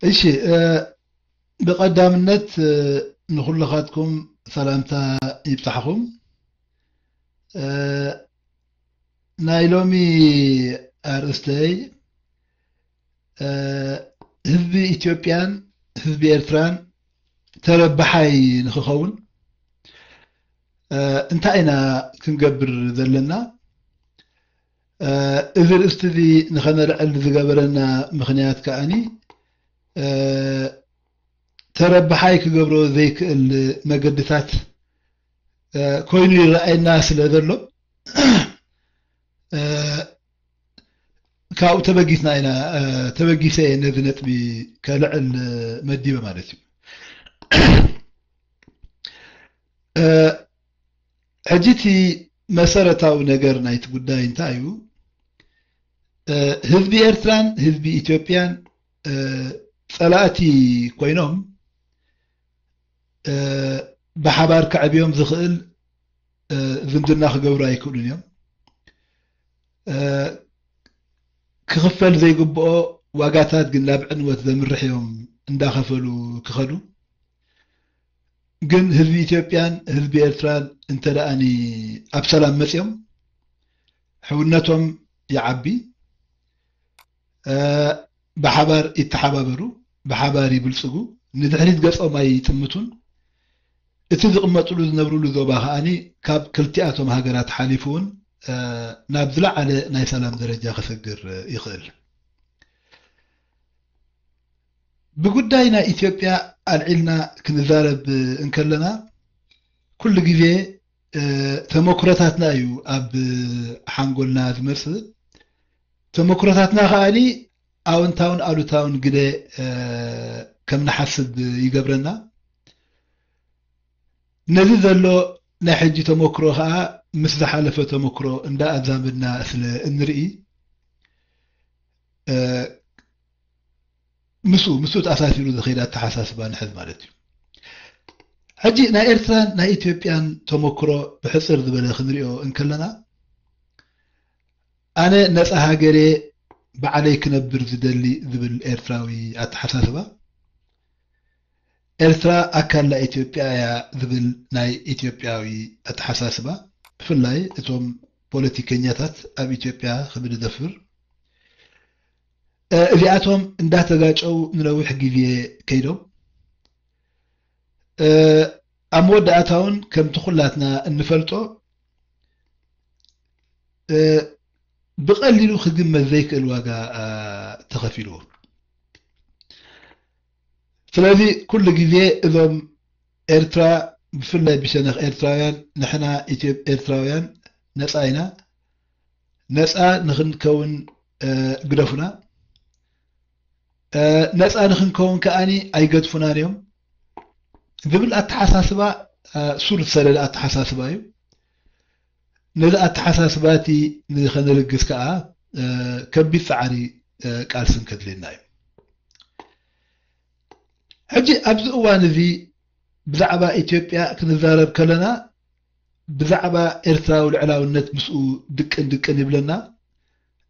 እሺ፣ እ፣ ብቐዳምነት፣ እ፣ ንኹልኻትኩም ሰላምታ ይብጻሕኹም። እ፣ ናይ ሎሚ ኣርእስተይ፣ እ፣ ህዝቢ ኢትዮጵያን ህዝቢ ኤርትራን ተረባሓይ ንኽኸውን፣ እ፣ እንታይ ኢና ክንገብር ዘለና? እ፣ እዚ ርእስቲ እዚ ንኸነልዕል ዝገበረና ምኽንያት ከኣኒ፣ እ፣ ተረባሓይ ክገብሮ ዘይክእል መገድታት፣ እ፣ ኮይኑ ይረኣየና ስለ ዘሎ፣ እ፣ ካብኡ ተበጊስና ኢና፣ እ፣ ተበጊሰ እየ ነዚ ነጥቢ ከልዕል መዲበ ማለት እዩ። እ፣ ሕጂ እቲ መሰረታዊ ነገር ናይቲ ጉዳይ እንታይ እዩ? እ፣ ህዝቢ ኤርትራን ህዝቢ ኢትዮጵያን፣ እ፣ ጸላእቲ ኮይኖም፣ እ፣ ብሓባር ከዕብዮም ዝኽእል፣ እ፣ ዝምድና ክገብሩ ኣይክእሉን እዮም። እ፣ ክኽፈል ዘይግብኦ ዋጋታት ግን ናብ ዕንወት ዘምርሕ እዮም እንዳኸፈሉ ክኸዱ። ግን ህዝቢ ኢትዮጵያን ህዝቢ ኤርትራን እንተ ደኣኒ ኣብ ሰላም መጺኦም፣ ሕውነቶም ይዓቢ፣ እ፣ ብሓባር ይተሓባበሩ፣ ብሓባር ይብልጽጉ፣ ንድሕሪት ገጾም ኣይጥምቱን። እቲ ዝቕመጥሉ ዝነብርሉ ዞባ ከኣኒ ካብ ክልቲኣቶም ሃገራት ሓሊፉ እውን፣ እ፣ ናብ ዝለዓለ ናይ ሰላም ደረጃ ክሰግር ይኽእል። ብጉዳይ ናይ ኢትዮጵያ ኣልዒልና ክንዛረብ እንከለና፣ ኩሉ ግዜ፣ እ፣ ተመክሮታትና እዩ ኣብ ሓንጎልና ዝመጽእ። ተመክሮታትና ከኣኒ ኣወንታውን ኣሉታውን ግደ፣ እ፣ ከም ንሓስብ ይገብረና። ነዚ ዘሎ ናይ ሕጂ ተመክሮ ከኣ ምስ ዝሓለፈ ተመክሮ እንዳ ኣዛመድና ስለ እንርኢ፣ እ፣ ምስኡ፣ ምስኡ ተኣሳሲሩ ዝኸይድ ኣተሓሳስባ ንሕዝ ማለት እዩ። ሕጂ ናይ ኤርትራን ናይ ኢትዮጵያን ተመክሮ ብሕጽር ዝበለ ክንሪኦ እንከለና፣ ኣነ ነጻ ሃገር እየ፣ ባዕለይ ክነብር ዝደሊ ዝብል ኤርትራዊ ኣተሓሳስባ፣ ኤርትራ ኣካል ናይ ኢትዮጵያ እያ ዝብል ናይ ኢትዮጵያዊ ኣተሓሳስባ፣ ብፍላይ እቶም ፖለቲከኛታት ኣብ ኢትዮጵያ ክብል እደፍር፣ እ፣ እዚኣቶም እንዳተጋጨው ንነዊሕ ግዜ ከይዶም፣ እ፣ ኣብ መወዳእታ እውን ከምቲ ኩላትና እንፈልጦ፣ እ፣ ብቐሊሉ ክግመት ዘይክእል ዋጋ፣ እ፣ ተኸፊልዎ። ስለዚ ኩሉ ግዜ እዞም ኤርትራ፣ ብፍላይ ብሸነኽ ኤርትራውያን፣ ንሕና ኢትዮ-፣ ኤርትራውያን ነጻ ኢና፣ ነጻ ንኽንከውን፣ እ፣ ግደፉና፣ እ፣ ነጻ ንኽንከውን ከኣኒ ኣይገድፉናን እዮም ዝብል ኣተሓሳስባ፣ እ፣ ሱር ዝሰደደ ኣተሓሳስባ እዩ። ነዚ ኣተሓሳስባ እቲ ንኸነልግስ ከኣ፣ እ፣ ከቢድ ጻዕሪ፣ እ፣ ቃልስን ከድልየና እዩ። ሕጂ ኣብዚ እዋን እዚ ብዛዕባ ኢትዮጵያ ክንዛረብ ከለና፣ ብዛዕባ ኤርትራዊ ልዕላውነት ምስኡ ድቅን ድቅን ይብለና፣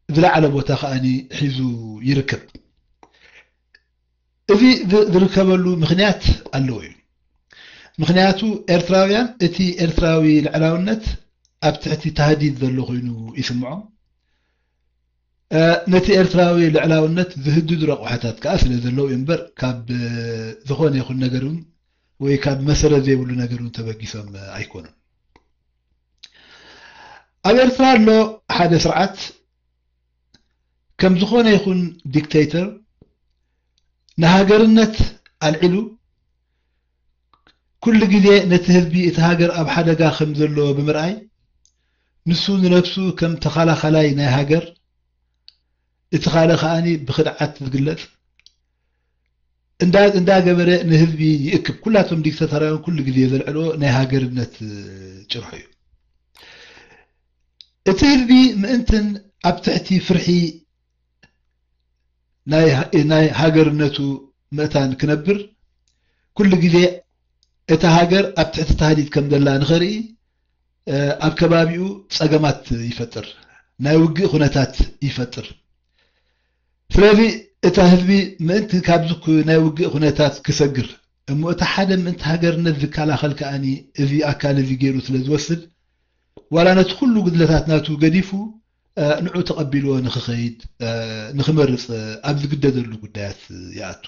ዝለዓለ ቦታ ከኣኒ ሒዙ ይርከብ። እዚ ዝ-፣ ዝርከበሉ ምኽንያት ኣለዎ እዩ። ምኽንያቱ ኤርትራውያን እቲ ኤርትራዊ ልዕላውነት ኣብ ትሕቲ ታህዲድ ዘሎ ኮይኑ ይስምዖም። እ፣ ነቲ ኤርትራዊ ልዕላውነት ዝህድዱ ረቑሓታት ከኣ ስለ ዘለዉ እዮም እምበር፣ ካብ፣ እ፣ ዝኾነ ይኹን ነገር እውን ወይ ካብ መሰረት ዘይብሉ ነገር እውን ተበጊሶም፣ እ፣ ኣይኮኑን። ኣብ ኤርትራ ኣሎ ሓደ ስርዓት፣ ከም ዝኾነ ይኹን ዲክተይተር ንሃገርነት ኣልዒሉ፣ ኩሉ ግዜ ነቲ ህዝቢ እቲ ሃገር ኣብ ሓደጋ ከም ዘሎ ብምርኣይ፣ ንሱ ንነብሱ ከም ተኸላኻላይ ናይ ሃገር፣ እቲ ካልእ ከኣኒ ብኽድዓት ዝግለጽ፣ እንዳ-፣ እንዳገበረ ንህዝቢ ይእክብ። ኩላቶም ዲክታተራውያን ኩሉ ግዜ ዘልዕልዎ ናይ ሃገርነት፣ እ፣ ጭርሖ እዩ። እቲ ህዝቢ ምእንትን ኣብ ትሕቲ ፍርሒ ናይ፣ ናይ ሃገርነቱ ምእታን ክነብር፣ ኩሉ ግዜ እታ ሃገር ኣብ ትሕቲ ታህዲድ ከም ዘላ ንኸርኢ፣ እ፣ ኣብ ከባቢኡ ጸገማት ይፈጥር፣ ናይ ውግእ ኩነታት ይፈጥር። ስለዚ እታ ህዝቢ ምእንቲ ካብዚ ኩ-፣ ናይ ውግእ ኩነታት ክሰግር እሞ፣ እቲ ሓደ ምእንቲ ሃገርነት ዝከላኸል ከኣኒ እዚ ኣካል እዚ ገይሩ ስለ ዝወስድ፣ ዋላ ነቲ ኩሉ ጉድለታት ናቱ ገዲፉ፣ እ፣ ንዑ ተቐቢልዎ ንኽኸይድ፣ እ፣ ንኽመርጽ፣ እ፣ ኣብ ዝግደደሉ ጉዳያት ይኣቱ።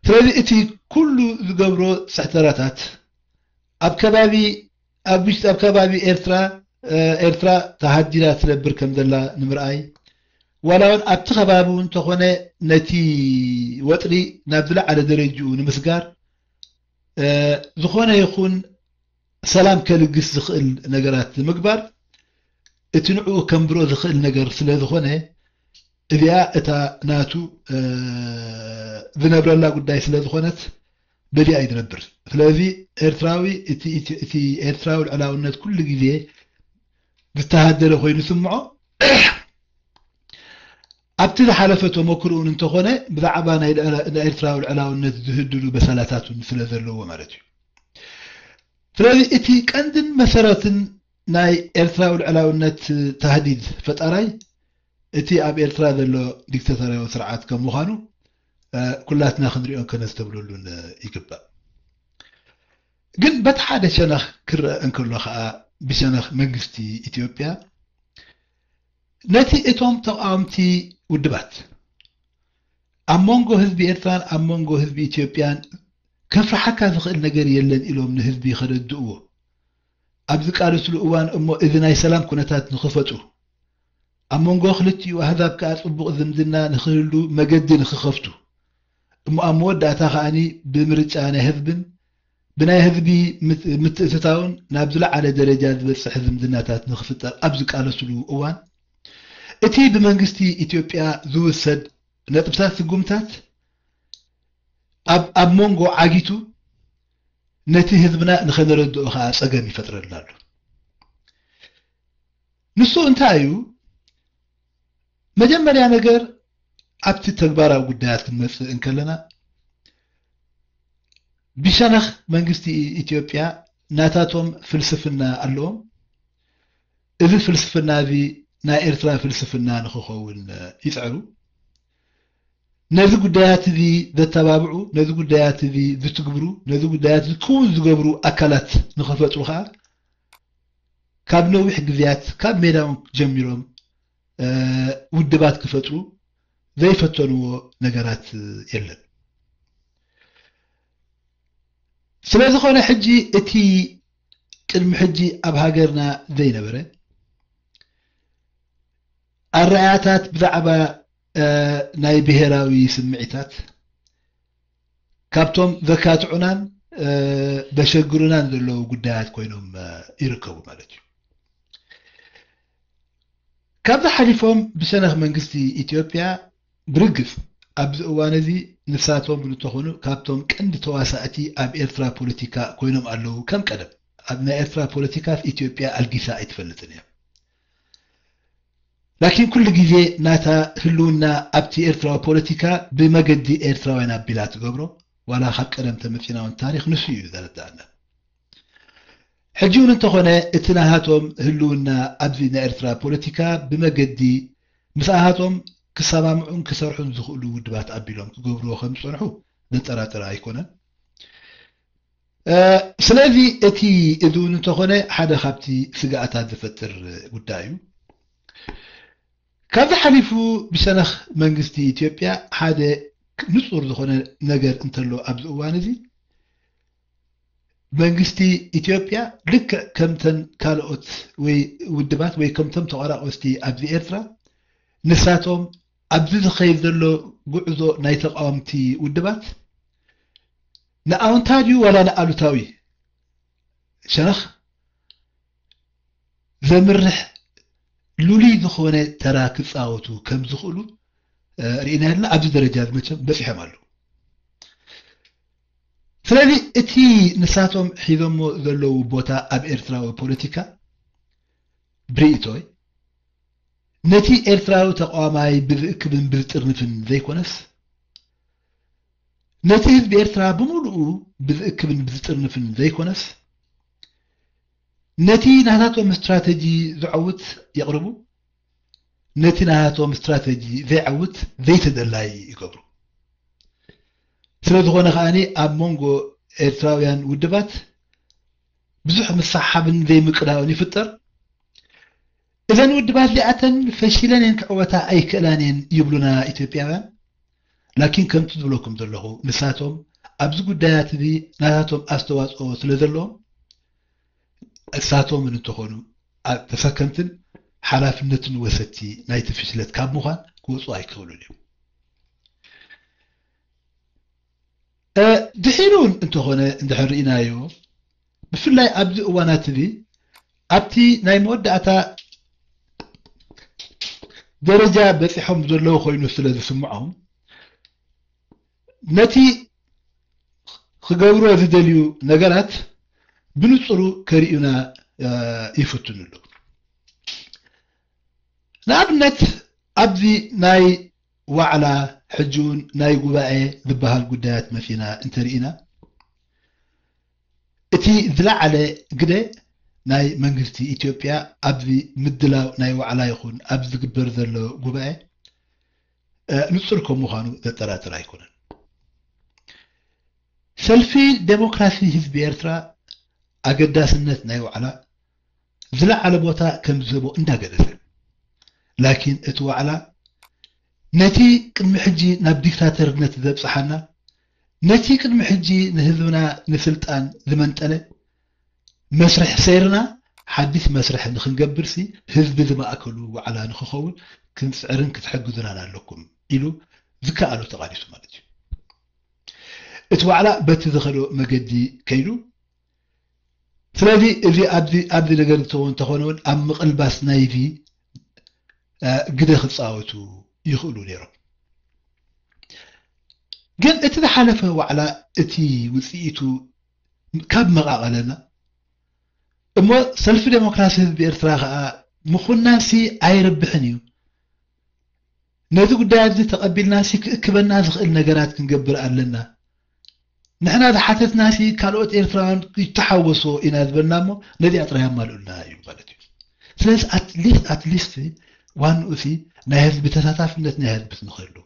ስለዚ እቲ ኩሉ ዝገብሮ ጽሕተራታት ኣብ ከባቢ፣ ኣብ ውሽጢ፣ ኣብ ከባቢ ኤርትራ፣ እ፣ ኤርትራ ተሃዲዳ ትነብር ከም ዘላ ንምርኣይ፣ ዋላ እውን ኣብቲ ከባቢ እውን እንተኾነ ነቲ ወጥሪ ናብ ዝለዓለ ደረጅኡ ንምስጋር፣ እ፣ ዝኾነ ይኹን ሰላም ከልግስ ዝኽእል ነገራት ንምግባር፣ እቲ ንዕኡ ከንብሮ ዝኽእል ነገር ስለ ዝኾነ፣ እዚኣ እታ ናቱ፣ እ፣ ዝነብረላ ጉዳይ ስለ ዝኾነት፣ በዚኣ እዩ ዝነብር። ስለዚ ኤርትራዊ፣ እቲ፣ እቲ፣ እቲ ኤርትራዊ ልዕላውነት ኩሉ ግዜ ዝተሃደደ ኮይኑ ዝስምዖ፣ ኣብቲ ዝሓለፈ ተመክሮኡን እንተኾነ፣ ብዛዕባ ናይ ልዕላ-፣ ናይ ኤርትራዊ ልዕላውነት ዝህድዱ በሰላታት እውን ስለ ዘለዎ ማለት እዩ። ስለዚ እቲ ቀንድን መሰረትን ናይ ኤርትራዊ ልዕላውነት ታህዲድ ፈጣራይ እቲ ኣብ ኤርትራ ዘሎ ዲክታቶርያዊ ስርዓት ከም ምዃኑ፣ እ፣ ኩላትና ክንሪኦን ከነስተብለሉን ይግባእ። ግን በቲ ሓደ ሸነኽ ክረአ እንከሎ ኸኣ፣ ብሸነኽ መንግስቲ ኢትዮጵያ፣ ነቲ እቶም ተቓወምቲ ውድባት ኣብ መንጎ ህዝቢ ኤርትራን ኣብ መንጎ ህዝቢ ኢትዮጵያን ከፍርሓካ ዝኽእል ነገር የለን ኢሎም ንህዝቢ ከረድእዎ ኣብ ዝቃለስሉ እዋን እሞ፣ እዚ ናይ ሰላም ኩነታት ንኽፈጥሩ፣ ኣብ መንጎ ክልቲኡ ኣህዛብ ከኣ ጽቡቕ ዝምድና ንኽህሉ መገዲ ንኽኸፍቱ፣ እሞ ኣብ መወዳእታ ከኣኒ ብምርጫ ናይ ህዝብን ብናይ ህዝቢ ምት-፣ ምትእትታውን ናብ ዝለዓለ ደረጃ ዝበጽሕ ዝምድናታት ንኽፍጠር ኣብ ዝቃለስሉ እዋን፣ እቲ ብመንግስቲ ኢትዮጵያ ዝውሰድ ነጥብታት ስጉምታት ኣብ፣ ኣብ መንጎ ዓጊቱ ነቲ ህዝብና ንኸነረድኦ ከኣ ጸገም ይፈጥረልና ኣሎ። ንሱ እንታይ እዩ? መጀመርያ ነገር ኣብቲ ተግባራዊ ጉዳያት ክንመጽእ እንከለና፣ ብሸነኽ መንግስቲ ኢትዮጵያ ናታቶም ፍልስፍና ኣለዎም። እዚ ፍልስፍና እዚ ናይ ኤርትራ ፍልስፍና ንኽኸውን ይጽዕሩ። ነዚ ጉዳያት እዚ ዘተባብዑ፣ ነዚ ጉዳያት እዚ ዝትግብሩ፣ ነዚ ጉዳያት እዚ ክውን ዝገብሩ ኣካላት ንኽፈጥሩ ከኣ ካብ ነዊሕ ግዜያት፣ ካብ ሜዳ እውን ጀሚሮም፣ እ፣ ውድባት ክፈጥሩ ዘይፈተንዎ ነገራት የለን። ስለ ዝኾነ ሕጂ እቲ ቅድሚ ሕጂ ኣብ ሃገርና ዘይነበረ ኣረኣእያታት ብዛዕባ፣ እ፣ ናይ ብሄራዊ ስምዒታት ካብቶም ዘካትዑናን፣ እ፣ ዘሸግሩናን ዘለዉ ጉዳያት ኮይኖም፣ እ፣ ይርከቡ ማለት እዩ። ካብዚ ሓሊፎም ብሸነኽ መንግስቲ ኢትዮጵያ ብርግጽ ኣብዚ እዋን እዚ ንሳቶም እውን እንተኾኑ ካብቶም ቀንዲ ተዋሳእቲ ኣብ ኤርትራ ፖለቲካ ኮይኖም ኣለዉ። ከም ቀደም ኣብ ናይ ኤርትራ ፖለቲካ ኢትዮጵያ ኣልጊሳ ኣይትፈልጥን እያ። ላኪን ኩሉ ግዜ ናታ ህልውና ኣብቲ ኤርትራዊ ፖለቲካ ብመገዲ ኤርትራውያን ኣቢላ ትገብሮ፣ ዋላ ካብ ቀደም ተመጺና እውን ታሪኽ ንሱ እዩ ዘረድኣና። ሕጂ እውን እንተኾነ እቲ ናሃቶም ህልውና ኣብዚ ናይ ኤርትራ ፖለቲካ ብመገዲ ምስኣሃቶም ክሰማምዑን ክሰርሑን ዝኽእሉ ውድባት ኣቢሎም ክገብርዎ ከም ዝጸንሑ ዘጠራጥር ኣይኮነን። እ፣ ስለዚ እቲ እዚ እውን እንተኾነ ሓደ ካብቲ ስግኣታት ዝፈጥር ጉዳይ እዩ። ካብዚ ሓሊፉ ብሸነኽ መንግስቲ ኢትዮጵያ ሓደ ንጹር ዝኾነ ነገር እንተሎ ኣብዚ እዋን እዚ መንግስቲ ኢትዮጵያ ልክዕ ከምተን ካልኦት ወይ ውድባት ወይ ከምቶም ተቆራቆስቲ ኣብዚ ኤርትራ ንሳቶም ኣብዚ ዝኸይድ ዘሎ ጉዕዞ ናይ ተቃወምቲ ውድባት ንኣውንታ ድዩ ዋላ ንኣሉታዊ ሸነኽ ዘምርሕ ልሉይ ዝኾነ ተራ ክጻወቱ ከም ዝኽእሉ፣ እ፣ ርኢና ኣለና። ኣብዚ ደረጃ እዚ መቸም በጺሖም ኣለዉ። ስለዚ እቲ ንሳቶም ሒዞሞ ዘለዉ ቦታ ኣብ ኤርትራዊ ፖለቲካ ብርእይቶይ ነቲ ኤርትራዊ ተቃዋማይ ብዝእክብን ብዝጥርንፍን ዘይኮነስ፣ ነቲ ህዝቢ ኤርትራ ብምሉኡ ብዝእክብን ብዝጥርንፍን ዘይኮነስ፣ ነቲ ናታቶም ስትራተጂ ዘዐውት የቕርቡ፣ ነቲ ናሃቶም ስትራተጂ ዘይዓውት ዘይተደላይ ይገብሩ። ስለ ዝኾነ ከኣ ኣብ መንጎ ኤርትራውያን ውድባት ብዙሕ ምስሓብን ዘይምቅዳውን ይፍጠር። እዘን ውድባት እዚኣተን ፈሺለን እየን ክዕወታ ኣይክእላን እየን ይብሉና ኢትዮጵያውያን። ላኪን ከምቲ ዝብለኩም ዘለኹ ንሳቶም ኣብዚ ጉዳያት እዚ ናታቶም ኣስተዋፅኦ ስለ ዘለዎም እሳቶም እንተኾኑ ተሰከምትን ሓላፍነትን ወሰድቲ ናይቲ ፍሽለት ካብ ምዃን ክወፁ ኣይክኽእሉን እዮም። ድሒሩ እውን እንተኾነ እንድሕር ርኢናዮ ብፍላይ ኣብዚ እዋናት እዚ ኣብቲ ናይ መወዳእታ ደረጃ በፂሖም ዘለዉ ኮይኑ ስለ ዝስምዖም ነቲ ክገብርዎ ዝደልዩ ነገራት ብንጹሩ ከርእዩና ይፍትኑ ኣለዉ። ንኣብነት ኣብዚ ናይ ዋዕላ ሕጂ እውን ናይ ጉባኤ ዝበሃል ጉዳያት መጺና እንተርኢና እቲ ዝለዓለ ግደ ናይ መንግስቲ ኢትዮጵያ ኣብዚ ምድላው ናይ ዋዕላ ይኹን ኣብ ዝግበር ዘሎ ጉባኤ ንጹር ከም ምዃኑ ዘጠራጥር ኣይኮነን። ሰልፊ ዴሞክራሲ ህዝቢ ኤርትራ ኣገዳስነት ናይ ዋዕላ ዝለዓለ ቦታ ከም ዝህቦ እንዳገለጸ ላኪን እቲ ዋዕላ ነቲ ቅድሚ ሕጂ ናብ ዲክታተርነት ዘብጽሓና ነቲ ቅድሚ ሕጂ ንህዝብና ንስልጣን ዝመንጠለ መስርሕ ሰይርና ሓዲስ መስርሕ ንክንገብር ሲ ህዝቢ ዝማእከሉ ዋዕላ ንክኸውን ክንፅዕርን ክትሕግዙናን ኣለኩም ኢሉ ዝከኣሉ ተቓሊሱ ማለት እዩ። እቲ ዋዕላ በቲ ዝኸዶ መገዲ ከይዱ ስለዚ እዚ ኣብዚ ኣብዚ ነገር ዝተወ እንተኾነ እውን ኣብ ምቕልባስ ናይዚ ግደ ክፃወቱ ይኽእሉ ነይሮም። ግን እቲ ዝሓለፈ ዋዕላ እቲ ውፅኢቱ ካብ መቓቐለና እሞ ሰልፊ ዴሞክራሲ ህዝቢ ኤርትራ ከዓ ምኹናንሲ ኣይረብሕን እዩ። ነዚ ጉዳይ ኣብዚ ተቐቢልናሲ ክእክበና ዝኽእል ነገራት ክንገብር ኣለና። ንሕና ዝሓተትናሲ ካልኦት ኤርትራውያን ይተሓወሶ ኢና ዝበልና እሞ ነዚኣ ጥራይ ኣማልኡልና እዩ ማለት እዩ። ስለዚ ኣትሊስት ኣትሊስት ዋንኡ ሲ ናይ ህዝቢ ተሳታፍነት ናይ ህዝቢ ንኽህሉ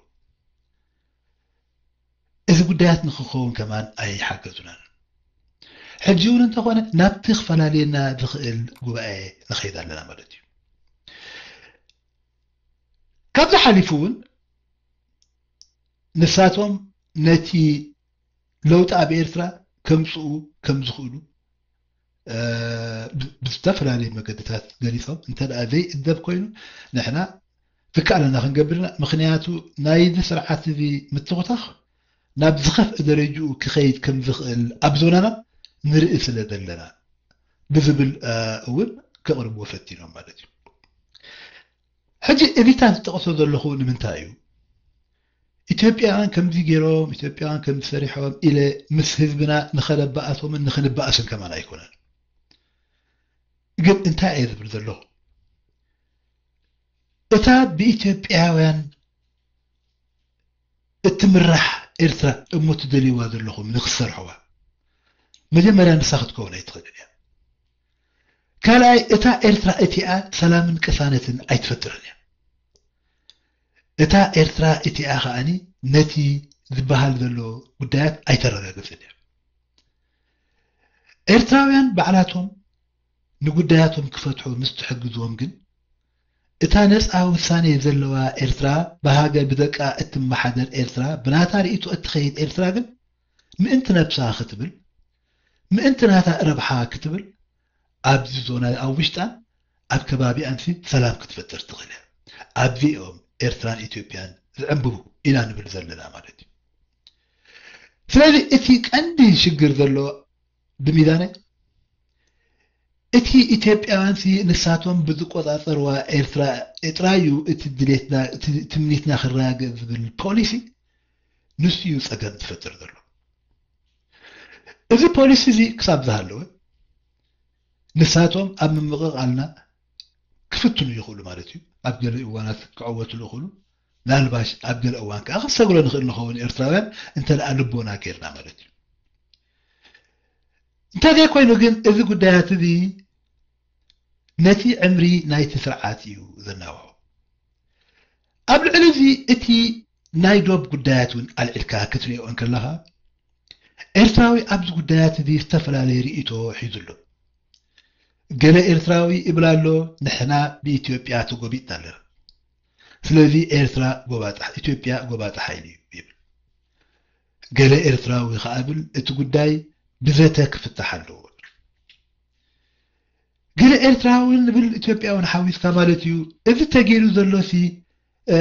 እዚ ጉዳያት ንክኸውን ከማን ኣይሓገዙናን። ሕጂ እውን እንተኾነ ናብቲ ክፈላለየና ዝኽእል ጉባኤ ንኸይድ ኣለና ማለት እዩ። ካብዚ ሓሊፉ እውን ንሳቶም ነቲ ለውጢ ኣብ ኤርትራ ከምፅኡ ከም ዝኽእሉ ብዝተፈላለዩ መገድታት ገሊፆም እንተ ዘይእደብ ኮይኑ ንሕና ዝከኣለና ክንገብር ኢና። ምክንያቱ ናይዚ ስርዓት እዚ ምትኹታኽ ናብ ዝኸፍአ ደረጅኡ ክኸይድ ከም ዝኽእል ኣብ ዞናና ንርኢ ስለ ዘለና ብዝብል እውን ከቕርብዎ ፈቲኖም ማለት እዩ። ሕጂ እዚታት ዝጠቕሶ ዘለኹ ንምንታይ እዩ? ኢትዮጵያውያን ከምዚ ገይሮም፣ ኢትዮጵያውያን ከምዚ ሰሪሖም ኢለ ምስ ህዝብና ንኸነባእሶምን ንኽንባእስን ከማን ኣይኮነን። ግን እንታይ እየ ዝብል ዘለኹ? እታ ብኢትዮጵያውያን እትምራሕ ኤርትራ እሞ ትደልይዋ ዘለኹም ንክትሰርሕዋ መጀመርያ ንሳ ክትከውን ኣይትኽእልን እያ። ካልኣይ እታ ኤርትራ እቲኣ ሰላምን ቅሳነትን ኣይትፈጥርን እያ። እታ ኤርትራ እቲኣ ከኣኒ ነቲ ዝበሃል ዘሎ ጉዳያት ኣይተረጋግጽን እያ። ኤርትራውያን ባዕላቶም ንጉዳያቶም ክፈትሑ ምስ ትሕግዝዎም ግን እታ ነጻ ውሳኔ ዘለዋ ኤርትራ ብሃገር ብደቃ እትመሓደር ኤርትራ ብናታ ርእይቶ እትኸይድ ኤርትራ ግን ምእንቲ ነብሳ ክትብል ምእንቲ ናታ ረብሓ ክትብል ኣብዚ ዞና ኣብ ውሽጣን ኣብ ከባቢኣን ሲ ሰላም ክትፈጥር ትኽእል እያ። ኣብዚ እዮም ኤርትራን ኢትዮጵያን ዝዕንብቡ ኢና ንብል ዘለና ማለት እዩ። ስለዚ እቲ ቀንዲ ሽግር ዘሎ ብሚዛነ እቲ ኢትዮጵያውያን ሲ ንሳቶም ብዝቆጻጸርዋ ኤርትራ ጥራዩ እቲ ድሌትና እቲ ትምኒትና ክረጋገጽ ዝብል ፖሊሲ ንሱ እዩ ጸገም ዝፈጥር ዘሎ። እዚ ፖሊሲ እዚ ክሳብ ዝሃለወ ንሳቶም ኣብ ምምቕቓልና ክፍትኑ ይኽእሉ ማለት እዩ። ኣብ ገለ እዋናት ክዕወትሉ ይኽእሉ። ናልባሽ ኣብ ገለ እዋን ከዓ ክሰግሮ ንኽእል ንኸውን ኤርትራውያን እንተ ደኣ ልቦና ጌርና ማለት እዩ። እንተዘይኮይኑ ግን እዚ ጉዳያት እዚ ነቲ ዕምሪ ናይቲ ስርዓት እዩ ዘናውሖ። ኣብ ልዕሊ እዚ እቲ ናይ ዶብ ጉዳያት እውን ኣልዒልካ ክትሪኦ እንከለኻ፣ ኤርትራዊ ኣብዚ ጉዳያት እዚ ዝተፈላለየ ርእይቶ ሒዙ ኣሎ። ገለ ኤርትራዊ ይብል ኣሎ፣ "ንሕና ብኢትዮጵያ ተጎቢጥና ኣለና፣ ስለዚ ኤርትራ ጎባጣ፣ ኢትዮጵያ ጎባጣ ሓይሊ እዩ" ይብል። ገለ ኤርትራዊ ከኣ ብል፣ "እቲ ጉዳይ ብዘተ ክፍታሕ ኣለዎ" ይብል። ገለ ኤርትራዊ ንብል፣ ኢትዮጵያውን ሓዊስካ ማለት እዩ። እዚ ተገይሩ ዘሎሲ፣ እ፣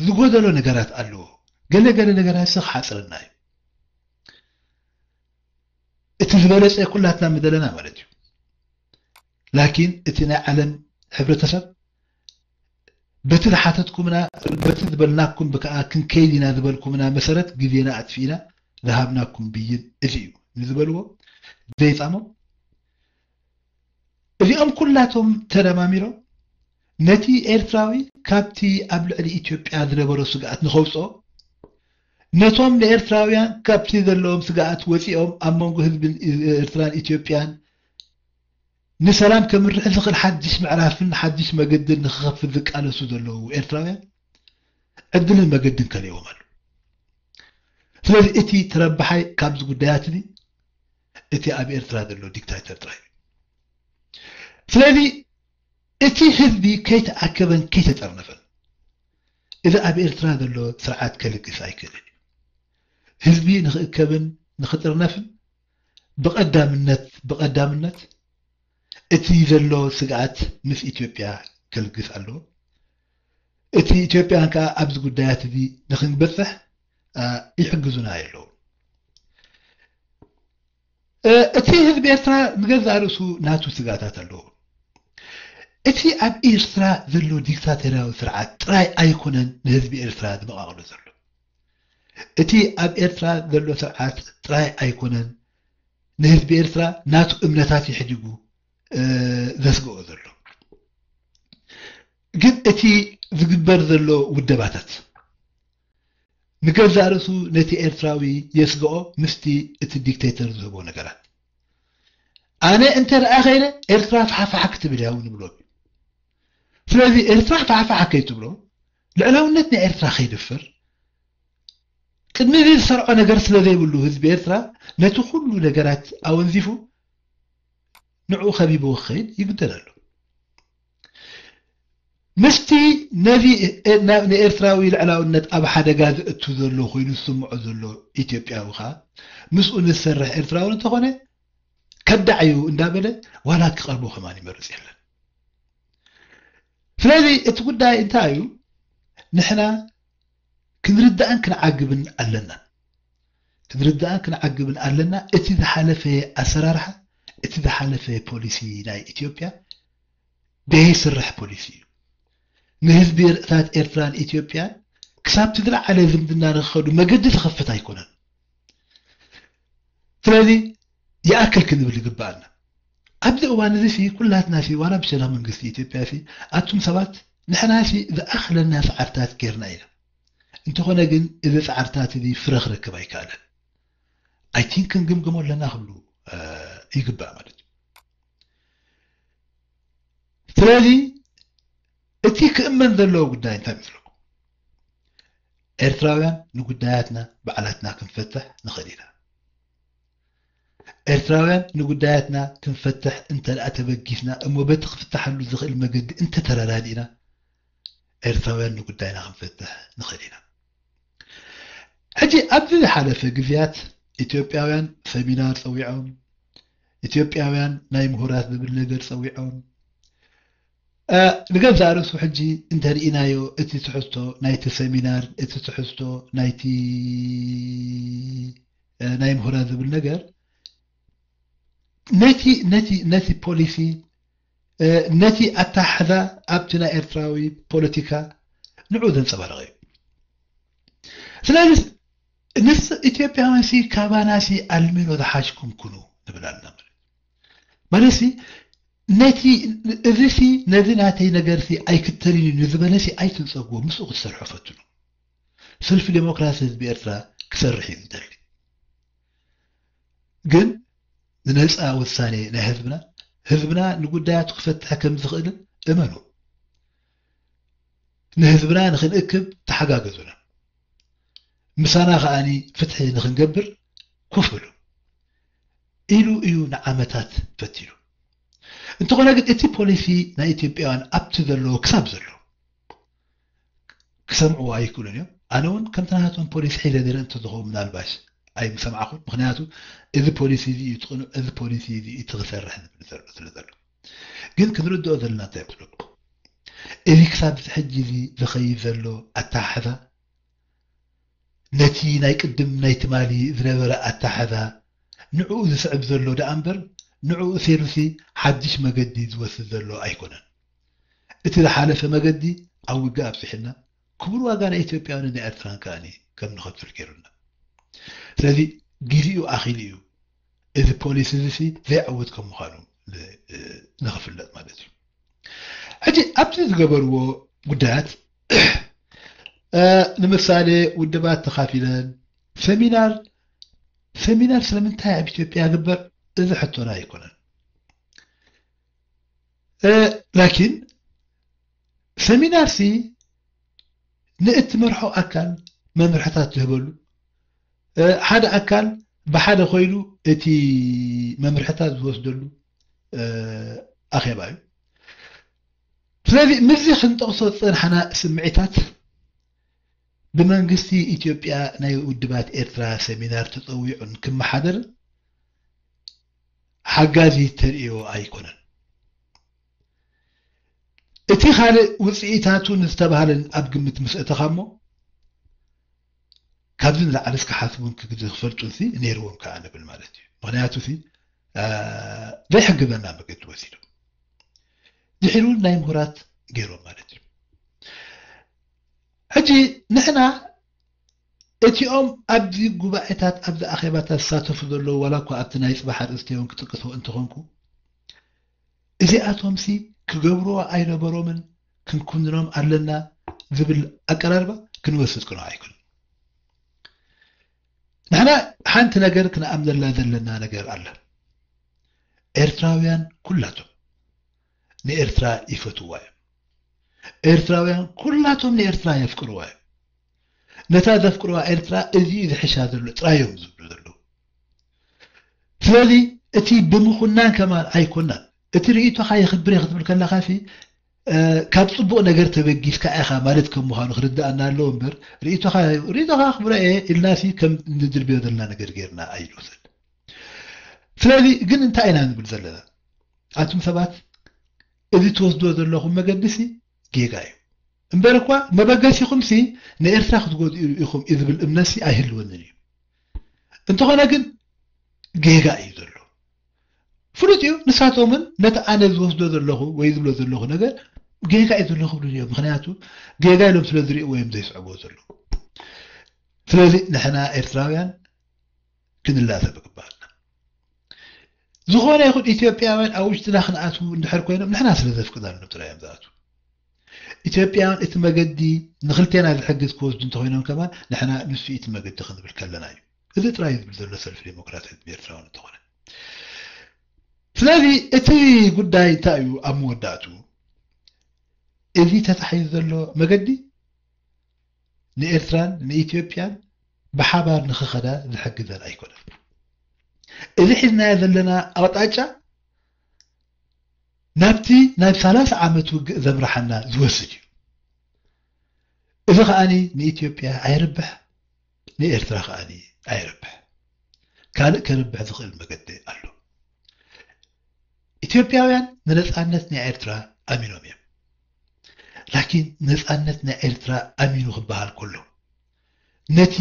ዝጎደሎ ነገራት ኣለዎ። ገለ ገለ ነገራት ሲ ክሓጽረና እዩ። እቲ ዝበለጸ ኩላትና ምደለና ማለት እዩ። ላኪን እቲ ናይ ዓለም ሕብረተሰብ በቲ ዝሓተትኩምና፣ በቲ ዝበልናኩም ብከኣ ክንከይድ ኢና ዝበልኩምና መሰረት ግዜና ኣጥፊእና ዝሃብናኩም ብይን እዚ እዩ ንዝበልዎ ዘይጻሞም፣ እዚኦም ኩላቶም ተደማሚሮም ነቲ ኤርትራዊ ካብቲ ኣብ ልዕሊ ኢትዮጵያ ዝነበሮ ስግኣት ንኸውጽኦ፣ ነቶም ንኤርትራውያን ካብቲ ዘለዎም ስግኣት ወጺኦም ኣብ መንጎ ህዝቢ ኤርትራን ኢትዮጵያን ንሰላም ከምርሕ ዝኽእል ሓድሽ ምዕራፍን ሓድሽ መገድን ንኽኸፍት ዝቃለሱ ዘለዉ ኤርትራውያን ዕድልን መገድን ከልእዎም ኣሎ። ስለዚ እቲ ተረባሓይ ካብዚ ጉዳያት እዚ እቲ ኣብ ኤርትራ ዘሎ ዲክታተር ጥራይ እዩ። ስለዚ እቲ ህዝቢ ከይተኣከበን ከይተጠርነፈን እዚ ኣብ ኤርትራ ዘሎ ስርዓት ከልግስ ኣይክእልን እዩ። ህዝቢ ንኽእከብን ንኽጥርነፍን ብቐዳምነት፣ ብቐዳምነት እቲ ዘሎ ስግኣት ምስ ኢትዮጵያ ከልግስ ኣለዎ። እቲ ኢትዮጵያን ከኣ ኣብዚ ጉዳያት እዚ ንኽንበጽሕ፣ እ፣ ይሕግዙና የለዉ። እ፣ እቲ ህዝቢ ኤርትራ ንገዛእ ርእሱ ናቱ ስግኣታት ኣለዎ። እቲ ኣብ ኤርትራ ዘሎ ዲክታቶርያዊ ስርዓት ጥራይ ኣይኮነን ንህዝቢ ኤርትራ ዝመቓቕሎ ዘሎ። እቲ ኣብ ኤርትራ ዘሎ ስርዓት ጥራይ ኣይኮነን ንህዝቢ ኤርትራ ናቱ እምነታት የሕዲጉ፣ እ፣ ዘስግኦ ዘሎ። ግን እቲ ዝግበር ዘሎ ውደባታት ንገዛእ ርእሱ ነቲ ኤርትራዊ የስግኦ ምስቲ እቲ ዲክቴተር ዝህቦ ነገራት። ኣነ እንተ ደኣ ኸይነ ኤርትራ ፋሕፋሕ ክትብል እያ እውን ይብሎ። ስለዚ ኤርትራ ፋሕፋሕ ከይትብሎ፣ ልዕላውነት ናይ ኤርትራ ከይድፈር፣ ቅድሚ እዚ ዝሰርዖ ነገር ስለ ዘይብሉ ህዝቢ ኤርትራ ነቲ ኩሉ ነገራት ኣወንዚፉ ንዕኡ ከቢብዎ ክኸይድ ይግደድ ኣሎ። ምስቲ ነዚ እ-፣ እ-፣ ና-፣ ንኤርትራዊ ልዕላውነት ኣብ ሓደጋ ዘእቱ ዘሎ ኮይኑ ዝስምዖ ዘሎ ኢትዮጵያዊ ኸኣ ምስኡ ንዝሰርሕ ኤርትራዊ እንተኾነ ከዳዕ እዩ እንዳበለ ዋላ ክቐርቦ ከማን ይመርጽ የለን። ስለዚ እቲ ጉዳይ እንታይ እዩ? ንሕና ክንርዳእን ክንዓግብን ኣለና። ክንርዳእን ክንዓግብን ኣለና። እቲ ዝሓለፈ ኣሰራርሓ፣ እቲ ዝሓለፈ ፖሊሲ ናይ ኢትዮጵያ ዘይስራሕ ፖሊሲ እዩ። ንህዝቢ ርእታት ኤርትራን ኢትዮጵያን ክሳብቲ ዝለዓለ ዝምድና ንክኸዱ መገዲ ዝኸፍት ኣይኮነን። ስለዚ ይኣክል ክንብል ይግባኣና። ኣብዚ እዋን እዚ ሲ ኩላትና ሲ ዋላ ብሸነኽ መንግስቲ ኢትዮጵያ ሲ ኣቱም ሰባት ንሕና ሲ ዝኣኽለና ጻዕርታት ጌርና ኢና። እንተኾነ ግን እዚ ጻዕርታት እዚ ፍረ ክረክብ ኣይከኣለን። I think ክንግምግሞ ኣለና ክብሉ፣ እ፣ ይግባእ ማለት እዩ። ስለዚ እቲ ክእመን ዘለዎ ጉዳይ እንታይ መስለኩም? ኤርትራውያን ንጉዳያትና ባዕላትና ክንፈትሕ ንኽእል ኢና። ኤርትራውያን ንጉዳያትና ክንፈትሕ እንተ ደኣ ተበጊስና እሞ በቲ ክፍትሓሉ ዝኽእል መገዲ እንተ ተረዳዲእና ኤርትራውያን ንጉዳይና ክንፈትሕ ንኽእል ኢና። ሕጂ ኣብዚ ዝሓለፈ ግዜያት ኢትዮጵያውያን ሰሚናር ጸዊዖም፣ ኢትዮጵያውያን ናይ ምሁራት ዝብል ነገር ጸዊዖም፣ እ፣ ንገዛእ ርእሱ ሕጂ እንተርኢናዮ እቲ ትሕዝቶ ናይቲ ሰሚናር፣ እቲ ትሕዝቶ ናይቲ፣ እ፣ ናይ ምሁራት ዝብል ነገር ነቲ፣ ነቲ፣ ነቲ ፖሊሲ፣ እ፣ ነቲ ኣተሓሕዛ ኣብቲ ናይ ኤርትራዊ ፖለቲካ ንዑ ዘንጸባረቐ እዩ። ስለዚ ንስ-፣ ኢትዮጵያውያን ሲ ካባና ሲ ኣልሚኖ ዝሓሽኩም ኩኑ ንብል ኣለና ማለት እዩ። ማለት ሲ ነቲ፣ እዚ ሲ ነዚ ናተይ ነገር ሲ ኣይክተልን እዩ ንዝበለ ሲ ኣይትንጸግዎ፣ ምስኡ ክትሰርሑ ፈትኑ። ሰልፊ ዴሞክራሲ ህዝቢ ኤርትራ ክሰርሕ እዩ ዝደሊ። ግን ንነጻ ውሳኔ ናይ ህዝብና፣ ህዝብና ንጉዳያቱ ክፈትሕ ከም ዝኽእልን እመኑ። ንህዝብና ንኽንእክብ ተሓጋገዙና፣ ምሳና ከኣኒ ፍትሒ ንኽንገብር ኮፍ በሉ ኢሉ እዩ ንዓመታት ፈቲኑ። እንተኾነ ግን እቲ ፖሊሲ ናይ ኢትዮጵያውያን ኣብቲ ዘለዎ ክሳብ ዘሎ ክሰምዕዎ ኣይክእሉን እዮም። ኣነ እውን ከምቲ ናቶም ፖሊሲ ሒዘ ነይረ እንተዝኸውን ምናልባሽ ኣይምሰማዕኹን። ምኽንያቱ እዚ ፖሊሲ እዚ እዩ እቲ ቅኑዕ፣ እዚ ፖሊሲ እዚ እዩ እቲ ክሰርሕ ዝብል ዘሎ ስለ ዘሎ። ግን ክንርድኦ ዘለና እንታይ ይመስለኩም? እዚ ክሳብ እዚ ሕጂ እዚ ዝኸይድ ዘሎ ኣተሓሕዛ ነቲ ናይ ቅድም ናይ ትማሊ ዝነበረ ኣተሓሕዛ ንዕኡ ዝስዕብ ዘሎ ደኣ እምበር ንዕኡ ሴሩሲ ሓድሽ መገዲ ዝወስድ ዘሎ ኣይኮነን። እቲ ዝሓለፈ መገዲ ኣብ ውግእ ኣብፂሕና ክቡር ዋጋ ናይ ኢትዮጵያውያንን ናይ ኤርትራን ከኣኒ ከም ንኸፍል ገይሩና። ስለዚ ግዜኡ ኣኺሉ እዩ። እዚ ፖሊሲ እዚ ሲ ዘይዕውት ከም ምዃኑ ን- ንኽፍለጥ ማለት እዩ። ሕጂ ኣብቲ ዝገበርዎ ጉዳያት እ፣ ንምሳሌ ውድባት ተኻፊለን ሰሚናር ሰሚናር ስለምንታይ ኣብ ኢትዮጵያ ግበር እዚ ሕቶና ኣይኮነን። እ፣ ላኪን ሰሚናር ሲ ንእትመርሖ ኣካል መምርሕታት ትህበሉ፣ እ፣ ሓደ ኣካል ብሓደ ኮይኑ እቲ መምርሕታት ዝወስደሉ እ፣ ኣኼባ እዩ። ስለዚ ምስዚ ክንጠቕሶ ዝጸንሓና ስምዒታት ብመንግስቲ ኢትዮጵያ ናይ ውድባት ኤርትራ ሰሚናር ተጸዊዑን ክመሓደርን ሓጋዚ ተርእዮ ኣይኮነን። እቲ ካልእ ውፅኢታቱን ዝተባህለን ኣብ ግምት ምስ እተኻ እሞ ካብዚ ንላዕሊ እስከ ሓስቡን ክግዚ ክፈልጡን ሲ ነይርዎም ከዓ ንብል ማለት እዩ። ምክንያቱ ሲ አ፣ ዘይሕግዘና መገዲ ወሲዶም ድሒሩ ናይ ምሁራት ገይሮም ማለት እዩ። ሕጂ ንሕና እቲኦም ኣብዚ ጉባኤታት ኣብዚ ኣኼባታት ዝሳተፉ ዘለዉ ዋላ እኳ ኣብቲ ናይ ፅባሕ ኣርእስቲ እውን ክጥቅሶ እንተኾንኩ እዚኣቶም ሲ ክገብርዎ ኣይነበሮምን ክንኩንኖም ኣለና ዝብል ኣቀራርባ ክንወስድ ክንዋ ኣይኮን። ንሕና ሓንቲ ነገር ክንኣምነላ ዘለና ነገር ኣለ። ኤርትራውያን ኩላቶም ንኤርትራ ይፈትዋ እዮም። ኤርትራውያን ኩላቶም ንኤርትራ የፍቅርዋ እዮም። ነታ ዘፍቅርዋ ኤርትራ እዚ እዩ ዝሕሻ ዘሎ ጥራዮም ዝብሉ ዘለዉ። ስለዚ እቲ ብምኹናን ከማን ኣይኮናን። እቲ ርእይቶኻ የኽብር እየ ክትብል ከለኻ ሲ እ፣ ካብ ጽቡቕ ነገር ተበጊስካ ኢኻ ማለት ከም ምዃኑ ክርድኣና ኣለዎ እምበር ርእይቶኻ ርእይቶኻ ክብረ እየ ኢልናሲ ከም ንድርብዮ ዘለና ነገር ጌርና ኣይንውሰድ። ስለዚ ግን እንታይ ኢና ንብል ዘለና? ኣቱም ሰባት እዚ ትወስድዎ ዘለኹም መገዲ ሲ ጌጋ እዩ። እምበር እኳ መበገሲኹም ሲ ንኤርትራ ክትጎድኡ ኢኹም እዩ ዝብል እምነት ሲ ኣይህልወንን እዩ። እንተኾነ ግን ጌጋ እዩ ዘሎ። ፍሉጥ እዩ። ንሳቶምን ነቲ ኣነ ዝወስዶ ዘለኹ ወይ ዝብሎ ዘለኹ ነገር ጌጋ እዩ ዘሎ ክብሉ እዮም። ምክንያቱ ጌጋ ኢሎም ስለ ዝርእይዎ እዮም ዘይስዕብዎ ዘለዉ። ስለዚ ንሕና ኤርትራውያን ክንላዘብ ይግባኣና። ዝኾነ ይኹን ኢትዮጵያውያን ኣብ ውሽጥና ክንኣትዉ እንድሕር ኮይኖም ንሕና ስለ ዘፍቅዳሎም ጥራይ እዮም ዝኣትዉ። ኢትዮጵያውያን እቲ መገዲ ንክልቴና ዝሕግዝ ክወስዱ እንተኮይኖም ከማን ንሕና ንሱ እቲ መገዲ ክንብል ከለና እዩ። እዚ ጥራይ ዝብል ዘሎ ሰልፊ ዴሞክራሲ ህዝቢ ኤርትራ እውን እንተኾነ። ስለዚ እቲ ጉዳይ እንታይ እዩ ኣብ መወዳእቱ? እዚ ተታሒዙ ዘሎ መገዲ ንኤርትራን ንኢትዮጵያን ብሓባር ንኽኸዳ ዝሕግዘን ኣይኮነን። እዚ ሒዝናዮ ዘለና ኣቕጣጫ ናብቲ ናብ ሰላሳ ዓመት ውግእ ዘምርሓና ዝወስድ እዩ። እዚ ከኣኒ ንኢትዮጵያ ኣይርብሕ፣ ንኤርትራ ከኣኒ ኣይርብሕ። ካልእ ከርብሕ ዝኽእል መገዲ ኣሎ። ኢትዮጵያውያን ንነጻነት ናይ ኤርትራ ኣሚኖም እዮም። ላኪን ነጻነት ናይ ኤርትራ ኣሚኑ ክበሃል ከሎ ነቲ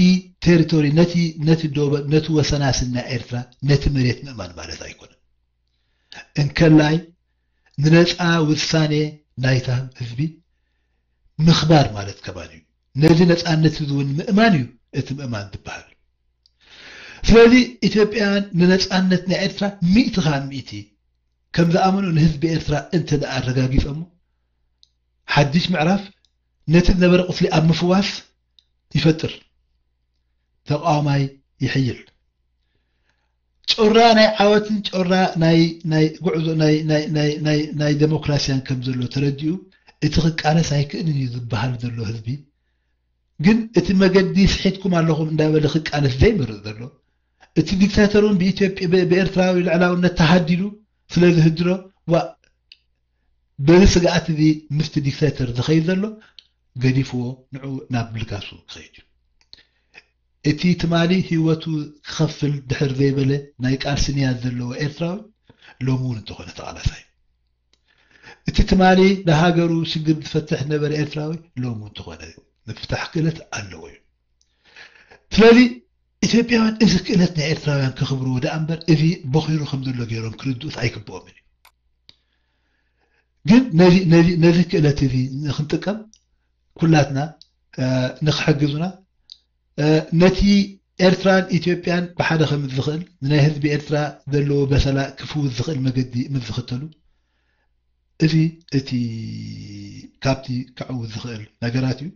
ቴሪቶሪ፣ ነቲ ነቲ ዶበ ነቲ ወሰናስን ናይ ኤርትራ ነቲ መሬት ምእማን ማለት ኣይኮነን። እንከላይ ንነጻ ውሳኔ ናይታ ህዝቢ ምኽባር ማለት ከማን እዩ። ነዚ ነጻነት እዚ እውን ምእማን እዩ እቲ ምእማን ዝበሃል። ስለዚ ኢትዮጵያውያን ንነጻነት ናይ ኤርትራ ሚእቲ ካብ ሚእቲ ከም ዝኣመኑ ንህዝቢ ኤርትራ እንተ ደኣ ኣረጋጊጾሞ ሓድሽ ምዕራፍ ነቲ ዝነበረ ቁስሊ ኣብ ምፍዋስ ይፈጥር። ተቃዋማይ ይሕይል። ጮራ ናይ ዓወትን ጮራ ናይ ናይ ጉዕዞ ናይ ናይ ናይ ናይ ናይ ዴሞክራሲያን ከም ዘሎ ተረዲኡ እቲ ክቃለስ ኣይክእልን እዩ ዝበሃል ዘሎ ህዝቢ ግን እቲ መገዲ ስሒትኩም ኣለኹም እንዳበለ ክቃለስ ዘይመርጽ ዘሎ እቲ ዲክታተር እውን ብኢትዮጵያ ብኤርትራዊ ልዕላውነት ተሃዲዱ ስለ ዝህድሮ ዋ በዚ ስግኣት እዚ ምስቲ ዲክታተር ዝኸይድ ዘሎ ገዲፍዎ ንዑ ናብ ምልጋሱ ክኸይድ እዩ። እቲ ትማሊ ህይወቱ ክኸፍል ድሕር ዘይበለ ናይ ቃልሲ ንያት ዘለዎ ኤርትራዊ ሎሚ እውን እንተኾነ ተቓላሳይ እቲ ትማሊ ንሃገሩ ሽግር ዝፈትሕ ነበረ ኤርትራዊ ሎሚ እንተኾነ ምፍታሕ ክእለት ኣለዎ እዩ። ስለዚ ኢትዮጵያውያን እዚ ክእለት ናይ ኤርትራውያን ከኽብርዎ ደኣ እምበር እዚ ቦኺሩ ከም ዘሎ ገይሮም ክርድኡት ኣይግብኦምን እዩ። ግን ነዚ ክእለት እዚ ንክንጥቀም ኩላትና ንክሕግዙና ነቲ ኤርትራን ኢትዮጵያን ብሓደ ከም ዝኽእል ንናይ ህዝቢ ኤርትራ ዘለዎ በሰላ ክፍውስ ዝኽእል መገዲ ምስ ዝኽተሉ እዚ እቲ ካብቲ ክዕውት ዝኽእል ነገራት እዩ።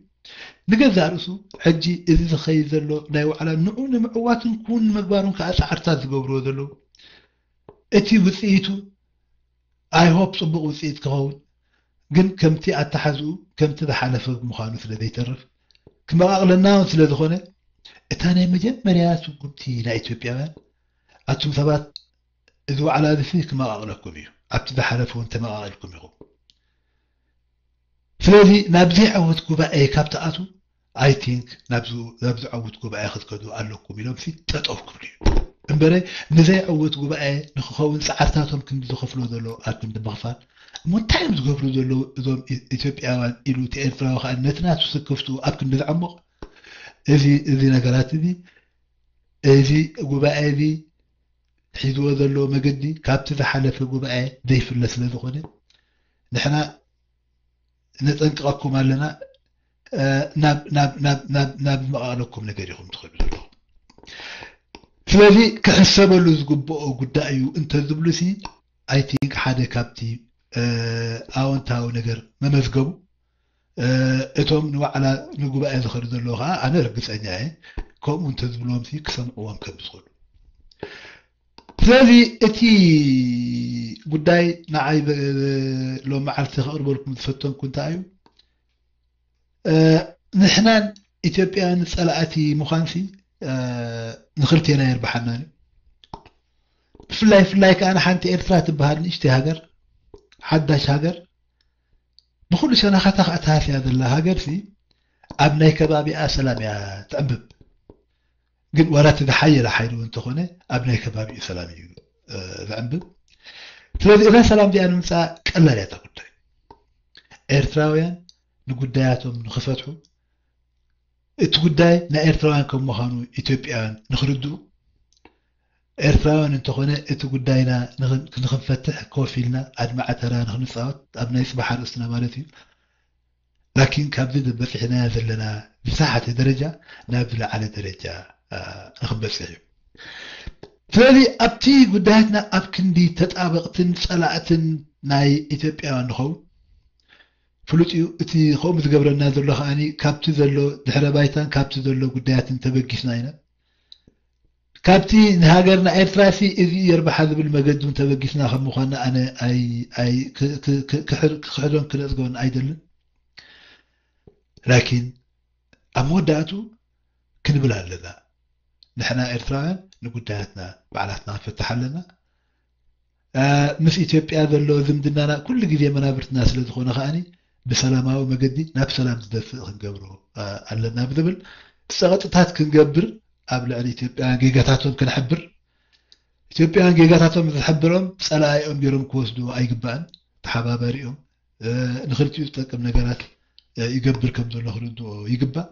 ንገዛእ ርእሱ ሕጂ እዚ ዝኸይድ ዘሎ ናይ ዋዕላ ንዑ ንምዕዋትን ኩን ንምግባሩን ከዓ ፃዕርታት ዝገብርዎ ዘለዉ እቲ ውፅኢቱ I hope ፅቡቕ ውፅኢት ክኸውን ግን ከምቲ ኣተሓዝኡ ከምቲ ዝሓለፈ ብምዃኑ ስለ ዘይተርፍ ክመቓቕለና እውን ስለ ዝኾነ እታ ናይ መጀመርያ ስጉምቲ ናይ ኢትዮጵያውያን ኣቱም ሰባት እዚ ዋዕላ እዚ ክመቓቕለኩም እዩ ኣብቲ ዝሓለፈ እውን ተመቓቒልኩም ኢኹም ስለዚ ናብ ዘይዕውት ጉባኤ ካብ ትኣትዉ I think ናብዚ ዕውት ጉባኤ ክትከዱ ኣለኩም ኢሎም ሲ ጠጠው ክብሉ እዩ እምበረ ንዘይዕውት ጉባኤ ንክኸውን ፃዕርታቶም ክንዲ ዝኸፍሎ ዘሎ ኣብ ክንዲ ምኽፋል እሞ እንታይ እዮም ዝገብሩ ዘለዉ እዞም ኢትዮጵያውያን ኢሉ እቲ ኤርትራዊ ከዓ ነቲ ናቱ ስክፍቱ ኣብ ክንዲ ዘዕምቕ እዚ እዚ ነገራት እዚ እዚ ጉባኤ እዚ ሒዝዎ ዘለዎ መገዲ ካብቲ ዝሓለፈ ጉባኤ ዘይፍለ ስለ ዝኾነ ንሕና ነጠንቅቐኩም ኣለና ናብ መቓቕለኩም ነገር ኢኹም ትኸዱ ዘለኹም ስለዚ ክሕሰበሉ ዝግብኦ ጉዳይ እዩ እንተዝብሉ ሲ I think ሓደ ካብቲ ኣወንታዊ ነገር መመዝገቡ እቶም ንዋዕላ ንጉባኤ ዝኸዱ ዘለዉ ከዓ ኣነ ርግፀኛ እየ ከምኡ እንተዝብልዎም ክሰምዕዎም ከም ዝኽእሉ ስለዚ እቲ ጉዳይ ንዓይ ሎም መዓልቲ ከቕርበልኩም ዝፈተንኩ እንታይ እዩ ንሕናን ኢትዮጵያን ፀላእቲ ምዃንሲ ንክልቴና የርብሓናን እዩ ብፍላይ ፍላይ ከዓ ንሓንቲ ኤርትራ ትበሃል ንእሽተይ ሃገር ሓዳሽ ሃገር ብኩሉ ሸነኻታ ከዓ ተሃስያ ዘላ ሃገርሲ ኣብ ናይ ከባቢኣ ሰላም እያ ትዕንብብ ግን ዋላ እቲ ዝሓየለ ሓይሊ እውን እንተኾነ ኣብ ናይ ከባቢኡ ሰላም እዩ ዝዕንብብ ስለዚ እዛ ሰላም እዚኣ ንምምፃእ ቀላል እያ ጉዳይ ኤርትራውያን ንጉዳያቶም ንክፈትሑ እቲ ጉዳይ ናይ ኤርትራውያን ከም ምዃኑ ኢትዮጵያውያን ንክርድኡ ኤርትራውያን እንተኾነ እቲ ጉዳይና ንክንፈትሕ ኮፍ ኢልና ኣድማዒ ተራ ንክንፃወት ኣብ ናይ ፅባሕ ኣርእስትና ማለት እዩ ላኪን ካብዚ በፂሕናያ ዘለና ዝሰሓተ ደረጃ ናብ ዝለዓለ ደረጃ ንክንበፅሕ እዩ ስለዚ ኣብቲ ጉዳያትና ኣብ ክንዲ ተጣበቕትን ፀላእትን ናይ ኢትዮጵያውያን ንኸውን ፍሉጥ እዩ እቲ ከምኡ ዝገብረና ዘሎ ከዓ ካብቲ ዘሎ ድሕረ ባይታን ካብቲ ዘሎ ጉዳያትን ተበጊስና ኢና ካብቲ ንሃገርና ኤርትራ ሲ እዚ የርብሓ ዝብል መገዲ እውን ተበጊስና ከም ምዃንና ኣነ ክሕዶን ክነፅጎን ኣይደልን ላኪን ኣብ መወዳእቱ ክንብል ኣለና ንሕና ኤርትራውያን ንጉዳያትና ባዕላትና ክንፈትሕ ኣለና ምስ ኢትዮጵያ ዘሎ ዝምድናና ኩሉ ግዜ መናብርትና ስለ ዝኾነ ከዓኒ ብሰላማዊ መገዲ ናብ ሰላም ዝደፍእ ክንገብሮ ኣለና ብዝብል ፀቕጥታት ክንገብር ኣብ ልዕሊ ኢትዮጵያውያን ጌጋታቶም ክንሕብር ኢትዮጵያውያን ጌጋታቶም ዝሕብሮም ፀላኢኦም ገይሮም ክወስድዎ ኣይግባእን ተሓባበሪኦም ንክልቲኡ ዝጠቅም ነገራት ይገብር ከም ዘሎ ክርድኦ ይግባእ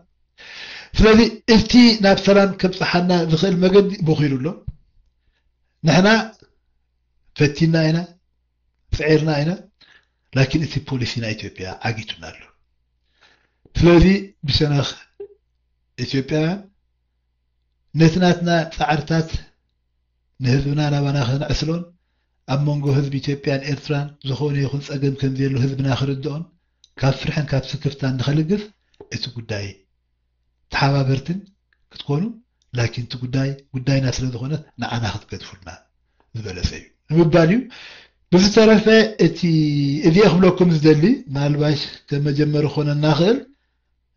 ስለዚ እቲ ናብ ሰላም ከብፅሓና ዝኽእል መገዲ ቦኺሩ ኣሎ ንሕና ፈቲና ኢና ፅዒርና ኢና ላኪን እቲ ፖሊሲ ናይ ኢትዮጵያ ዓጊቱና ኣሎ ስለዚ ብሸነኽ ኢትዮጵያውያን ነቲ ናትና ፃዕርታት ንህዝብና ናባና ከነዕስሎን ኣብ መንጎ ህዝቢ ኢትዮጵያን ኤርትራን ዝኾነ ይኹን ፀገም ከምዘየሎ ህዝብና ክርድኦን ካብ ፍርሕን ካብ ስክፍታን ንኸልግስ እቲ ጉዳይ ተሓባበርትን ክትኮኑ ላኪን እቲ ጉዳይ ጉዳይና ስለ ዝኾነት ንዓና ክትገድፉልና ዝበለፀ እዩ ንምባል እዩ ብዝተረፈ እቲ እዚኤ ክብለኩም ዝደሊ፣ ምናልባሽ ከም መጀመሪ ክኾነና ይኽእል፣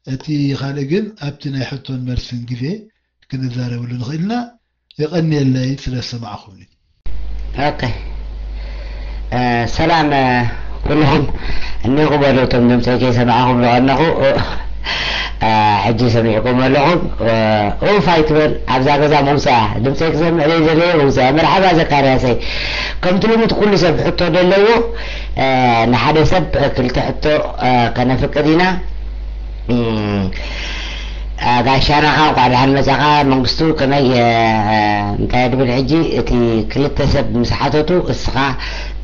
እቲ ካልእ ግን ኣብቲ ናይ ሕቶን መልስን ግዜ ክንዛረበሉ ንኽእል ኢና። የቐንየለይ ስለ ዝሰማዕኹምኒ። ኦኬ። ሰላም ኩልኹም። እኒ ቅበሉ እቶም ድምፀይ ከይሰማዕኹም ዝቐነኹ። ሕጂ ሰሚዕኩም ኣለኹም። ኡፍ ኣይትበል፣ ኣብዛ ገዛ መውፅኣ ድምፀይ ክሰምዕ ዘይደለየ መውፅኣ። መርሓባ ዘካርያሰይ። ከምቲ ልሙድ ኩሉ ሰብ ሕቶ ደለዎ። ንሓደ ሰብ ክልተ ሕቶ ከነፍቅድ ኢና። ጋሻና ኸዓ እንኳዕ ደሓን መጻኻ። መንግስቱ ከመይ እንታይ ድብል ሕጂ? እቲ ክልተ ሰብ ምስ ሓተቱ እስኻ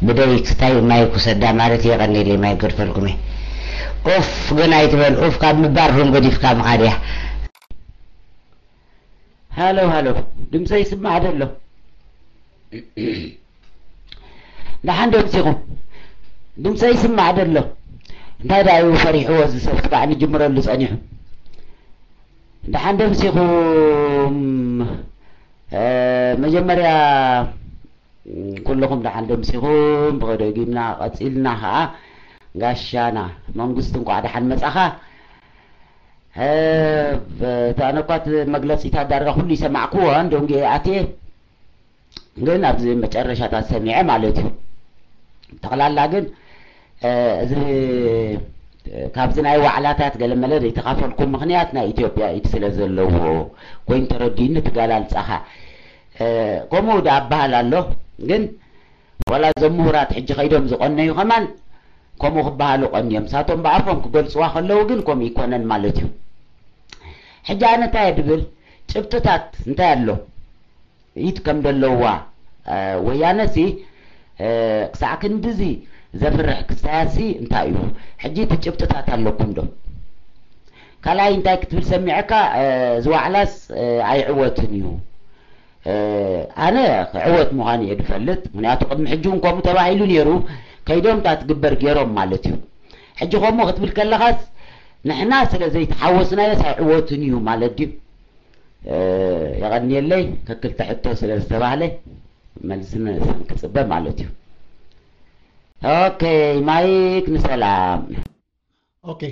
ብደይ ክስታይ ማይ ክውሰዳ ማለት የቐንየለይ። ማይ ገድፈልኩም እየ። ኡፍ ግን ኣይትበል። ኡፍ ካብ ምባር ሩም ገዲፍካ ምኻድ እያ። ሃሎ ሃሎ፣ ድምፀይ ይስማዕ ደሎ? ደሓን ዶ ምሲኹም? ድምፀይ ይስማዕ ደሎ? እንታይ ደኣ እዩ ፈሪሕዎ እዚ ሰብ ክባዕ ንጅምረሉ ጸኒሑ? ደሓን ዶ ምሲኹም? መጀመርያ ኩልኹም ደሓን ዶ ምሲኹም? ብኸደጊምና ቀጺልና ኸዓ ጋሻና መንግስቲ እንቋዕ ደሓን መጻኻ። ኣነ እኳ እቲ መግለጺታት ዳርጋ ኩሉ ይሰማዕክዎ፣ እንደውም ገ ኣትየ ግን ኣብዚ መጨረሻታት ሰሚዐ ማለት እዩ። ጠቕላላ ግን እዚ ካብዚ ናይ ዋዕላታት ገለመለ ዘይተኻፈልኩም ምኽንያት ናይ ኢትዮጵያ ኢድ ስለ ዘለዎ ኮይኑ ተረዲኡኒ ትጋላልጻኻ። ከምኡ ደኣ ኣበሃል ኣሎ። ግን ዋላ እዞም ምሁራት ሕጂ ከይዶም ዝቐነዩ ከማን ከምኡ ክበሃሉ ቀንዮም። ሳቶም ብኣፎም ክገልጽዋ ከለዉ ግን ከምኡ ይኮነን ማለት እዩ። ሕጂ ኣነ እንታይ እየ ድብል? ጭብጥታት እንታይ ኣሎ? ኢድ ከም ዘለዋ ወያነሲ ክሳዕ ክንድዚ ዘፍርሕ ክሳያሲ እንታይ እዩ? ሕጂ እቲ ጭብጥታት ኣለኩም ዶ? ካልኣይ እንታይ ክትብል ሰሚዐካ? ዝዋዕላስ ኣይዕወትን እዩ። ኣነ ክዕወት ምዃኑ እየ ድፈልጥ። ምክንያቱ ቅድሚ ሕጂ እውን ከምኡ ተባሂሉ ነይሩ። ከይዶም እታ ትግበር ገይሮም ማለት እዩ። ሕጂ ከምኡ ክትብል ከለኻስ ንሕና ስለ ዘይተሓወስናዮስ ኣይዕወትን እዩ ማለት ድዩ? የቐንየለይ። ከክልተ ሕቶ ስለ ዝተባህለ መልሲ ንስም ክጽበ ማለት እዩ። ኦኬ፣ ማይክ ንሰላም። ኦኬ፣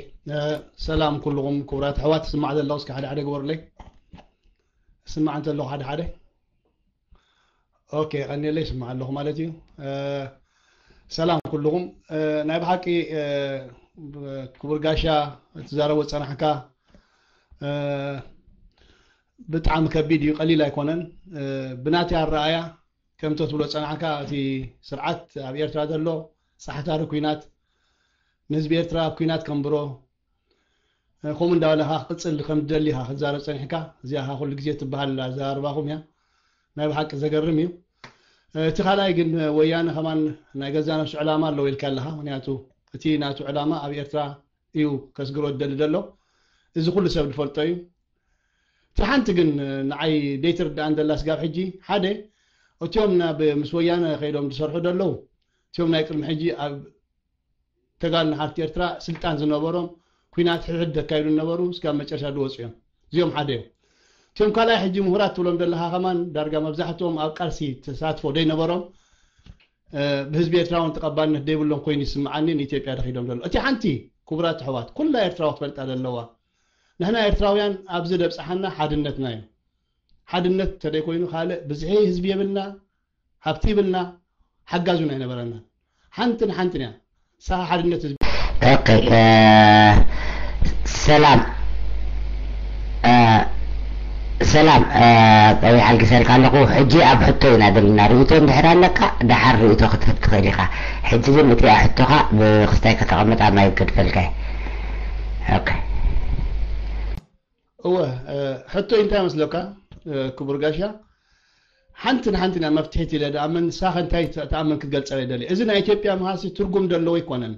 ሰላም ኩልኹም ክቡራት ኣሕዋት። ስማዕ ዘለኹ እስከ ሓደ ሓደ ግበሩለይ። ስማዕ እንተለኹ ሓደ ሓደ። ኦኬ፣ ቀኒለይ ስማዕ ኣለኹ ማለት እዩ። ሰላም ኩልኹም። ናይ ብሓቂ ክቡር ጋሻ፣ እትዛረቦ ዝጸናሕካ ብጣዕሚ ከቢድ እዩ፣ ቀሊል ኣይኮነን። ብናተይ ኣረኣያ ከምቶ ትብሎ ጸናሕካ፣ እቲ ስርዓት ኣብ ኤርትራ ዘሎ ጻሕታሪ ኲናት ንህዝቢ ኤርትራ ኣብ ኲናት ከንብሮ፣ ከምኡ እንዳበለ ከዓ ክቕጽል ከም ትደሊ ኢኻ ክትዛረብ ጸኒሕካ። እዚኣ ከዓ ኩሉ ግዜ ትበሃል ኣዘራርባኹም እያ። ናይ ብሓቂ ዘገርም እዩ። እቲ ካልኣይ ግን ወያነ ከማን ናይ ገዛ ነብሱ ዕላማ ኣለዎ ኢልካ ኣለኻ። ምክንያቱ እቲ ናቱ ዕላማ ኣብ ኤርትራ እዩ ከስግሮ ዝደሊ ዘሎ። እዚ ኩሉ ሰብ ዝፈልጦ እዩ። እቲ ሓንቲ ግን ንዓይ ደይትርድኣን ዘላ ስጋብ ሕጂ፣ ሓደ እቲኦም ናብ ምስ ወያነ ከይዶም ዝሰርሑ ዘለዉ፣ እቲኦም ናይ ቅድሚ ሕጂ ኣብ ተጋድሎ ሓርቲ ኤርትራ ስልጣን ዝነበሮም፣ ኲናት ሕድሕድ ዘካይዱ ዝነበሩ፣ ስጋብ መጨረሻ ዝወፁ እዮም። እዚኦም ሓደ እዮም። እቲኦም ካልኣይ ሕጂ ምሁራት ትብሎም ዘለኻ ከማን ዳርጋ መብዛሕትኦም ኣብ ቃልሲ ተሳትፎ ዘይነበሮም፣ ብህዝቢ ኤርትራ እውን ተቐባልነት ዘይብሎም ኮይኑ ይስምዓኒ፣ ንኢትዮጵያ ዶ ከይዶም ዘለዉ። እቲ ሓንቲ ክቡራት ኣሕዋት፣ ኩላ ኤርትራዊ ክትፈልጣ ዘለዋ፣ ንሕና ኤርትራውያን ኣብዚ ዘብጽሓና ሓድነትና እዩ። ሓድነት እንተደይኮይኑ ካልእ ብዝሒ ህዝቢ የብልና፣ ሃብቲ ይብልና፣ ሓጋዚ እውን ኣይነበረናን። ሓንትን ሓንትን እያ። ንሳ ሓድነት ህዝቢ። ኦኬ፣ ሰላም ሰላም። ቀይሕ ኣልጊሰልካ ኣለኹ። ሕጂ ኣብ ሕቶ ኢና ዘለና። ርእይቶ እንድሕር ኣለካ ደሓር ርእይቶ ክትህብ ትኽእል ኢኻ። ሕጂ ግን እቲኣ ሕቶኻ ብክስታይ ከተቐምጣ ማይክ ገድፈልካ እየ። ኦኬ። እወ፣ ሕቶይ እንታይ መስለካ ክቡር ጋሻ? ሓንቲ ንሓንቲ ናይ መፍትሒት ኢለ ድኣምን፣ ንሳኸ እንታይ ትኣምን ክትገልጸለይ ደሊ? እዚ ናይ ኢትዮጵያ ምሃሲ ትርጉም ዘለዎ ኣይኮነን።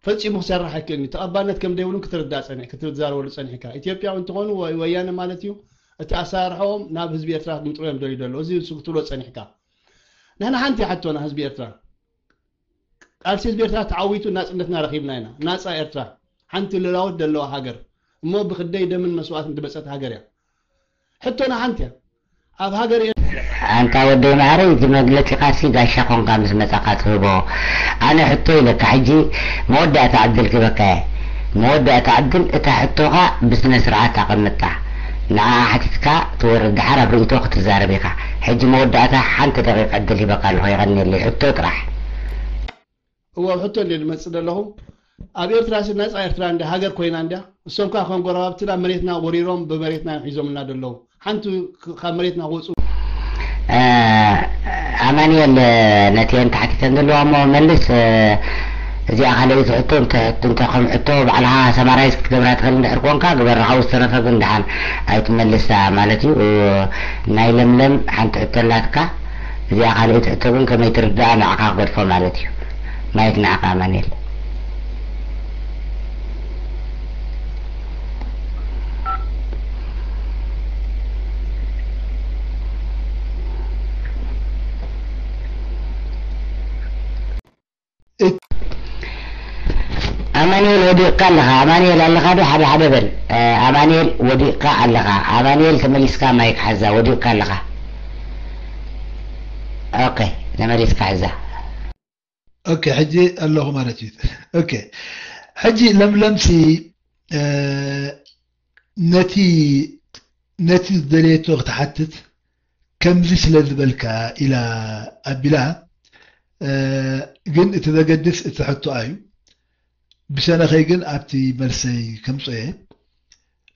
ፈጺሙ ክሰርሕ ኣይክእልን እዩ። ተቐባልነት ከም ዘይብሉን ክትርዳእ ጸኒሕ-፣ ክትዛረበሉ ጸኒሕካ። ኢትዮጵያዊ እንትኾኑ ወይ ወያነ ማለት እዩ፣ እቲ ኣሰራርሓኦም ናብ ህዝቢ ኤርትራ ክምጥሩ እዮም ደልዩ ዘለዉ። እዚ ንሱ ክትብሎ ጸኒሕካ። ንሕና ሓንቲ እያ ሕቶና ህዝቢ ኤርትራ። ቃልሲ ህዝቢ ኤርትራ ተዓዊቱ ናጽነትና ረኺብና ኢና። ናጻ ኤርትራ፣ ሓንቲ ልላወት ዘለዋ ሃገር፣ እሞ ብክደይ ደምን መስዋእትን ዝመጸት ሃገር እያ። ሕቶና ሓንቲ እያ። ኣብ ሃገር ኤር- ኣንታ ወደይ ማዕረይ፣ እዚ መግለጺኻሲ ጋሻ ኮንካ ምስ መጻኻ ትህቦ። ኣነ ሕቶ ኢለካ፣ ሕጂ መወዳእታ ዕድል ክህበካ እየ። መወዳእታ ዕድል፣ እታ ሕቶኻ ብስነ ስርዓት ኣቐምጣ። ንዓኣ ሓቲትካ ትወርድ፣ ደሓር ኣብ ርእይቶ ክትዛረብ ኢኻ። ሕጂ መወዳእታ ሓንቲ ደቂቕ ዕድል ሂበካ ኣለኹ፣ የቐንየለይ። ሕቶ ጥራሕ። እዎ፣ ኣብ ሕቶ እንደ ዝመጽእ ዘለኹ፣ ኣብ ኤርትራ ሲ ናጻ ኤርትራ እንደ ሃገር ኮይና እንድያ። እሶም ከኣ ከም ጎረባብትና መሬትና ወሪሮም ብመሬትና እዮም ሒዞምና ዘለዉ። ሓንቲ ክ-፣ ካብ መሬትና ክወጹ። እ፣ ኣማኑኤል፣ ነቲ እንተ ሓቲተን ዘለዋ እሞ መልስ። እ፣ እዚኣ ካልኣይቲ ሕቶ እንተ፣ እንተ ከም ሕቶ ባዕልኻ ሰማራይዝ ክትገብራ ትኽእል እንድሕር ኮንካ ግበር፣ ካብኡ ዝተረፈ ግን ደሓን ኣይትመልሳ ማለት እዩ። እ፣ ናይ ለምለም ሓንቲ ሕቶ ኣላትካ። እዚኣ ካልኣይቲ ሕቶ ግን ከመይ ትርድኣ ንዓኻ ክገድፎ ማለት እዩ። ማይክ ንዓኻ ኣማኑኤል። ኣማኑኤል ወዲቕካ ኣለኻ። ኣማኑኤል ኣለኻ ዶ? ሓደ ሓደ በል። እ፣ ኣማኑኤል ወዲቕካ ኣለኻ። ኣማኑኤል ተመሊስካ ማይክ ሓዛ። ወዲቕካ ኣለኻ። ኦኬ፣ ተመሊስካ ሓዛ። ኦኬ፣ ሕጂ ኣለኹ ማለት እዩ። ኦኬ፣ ሕጂ ለምለምሲ፣ እ፣ ነቲ፣ ነቲ ዝደለየቶ ክትሓትት ከምዚ ስለ ዝበልካ ኢላ ኣቢላ፣ እ፣ ግን እቲ ዘገድስ እቲ ሕቶኣ እዩ። ብሸነኸይ ግን ኣብቲ መልሰይ ከምጽኦ እየ።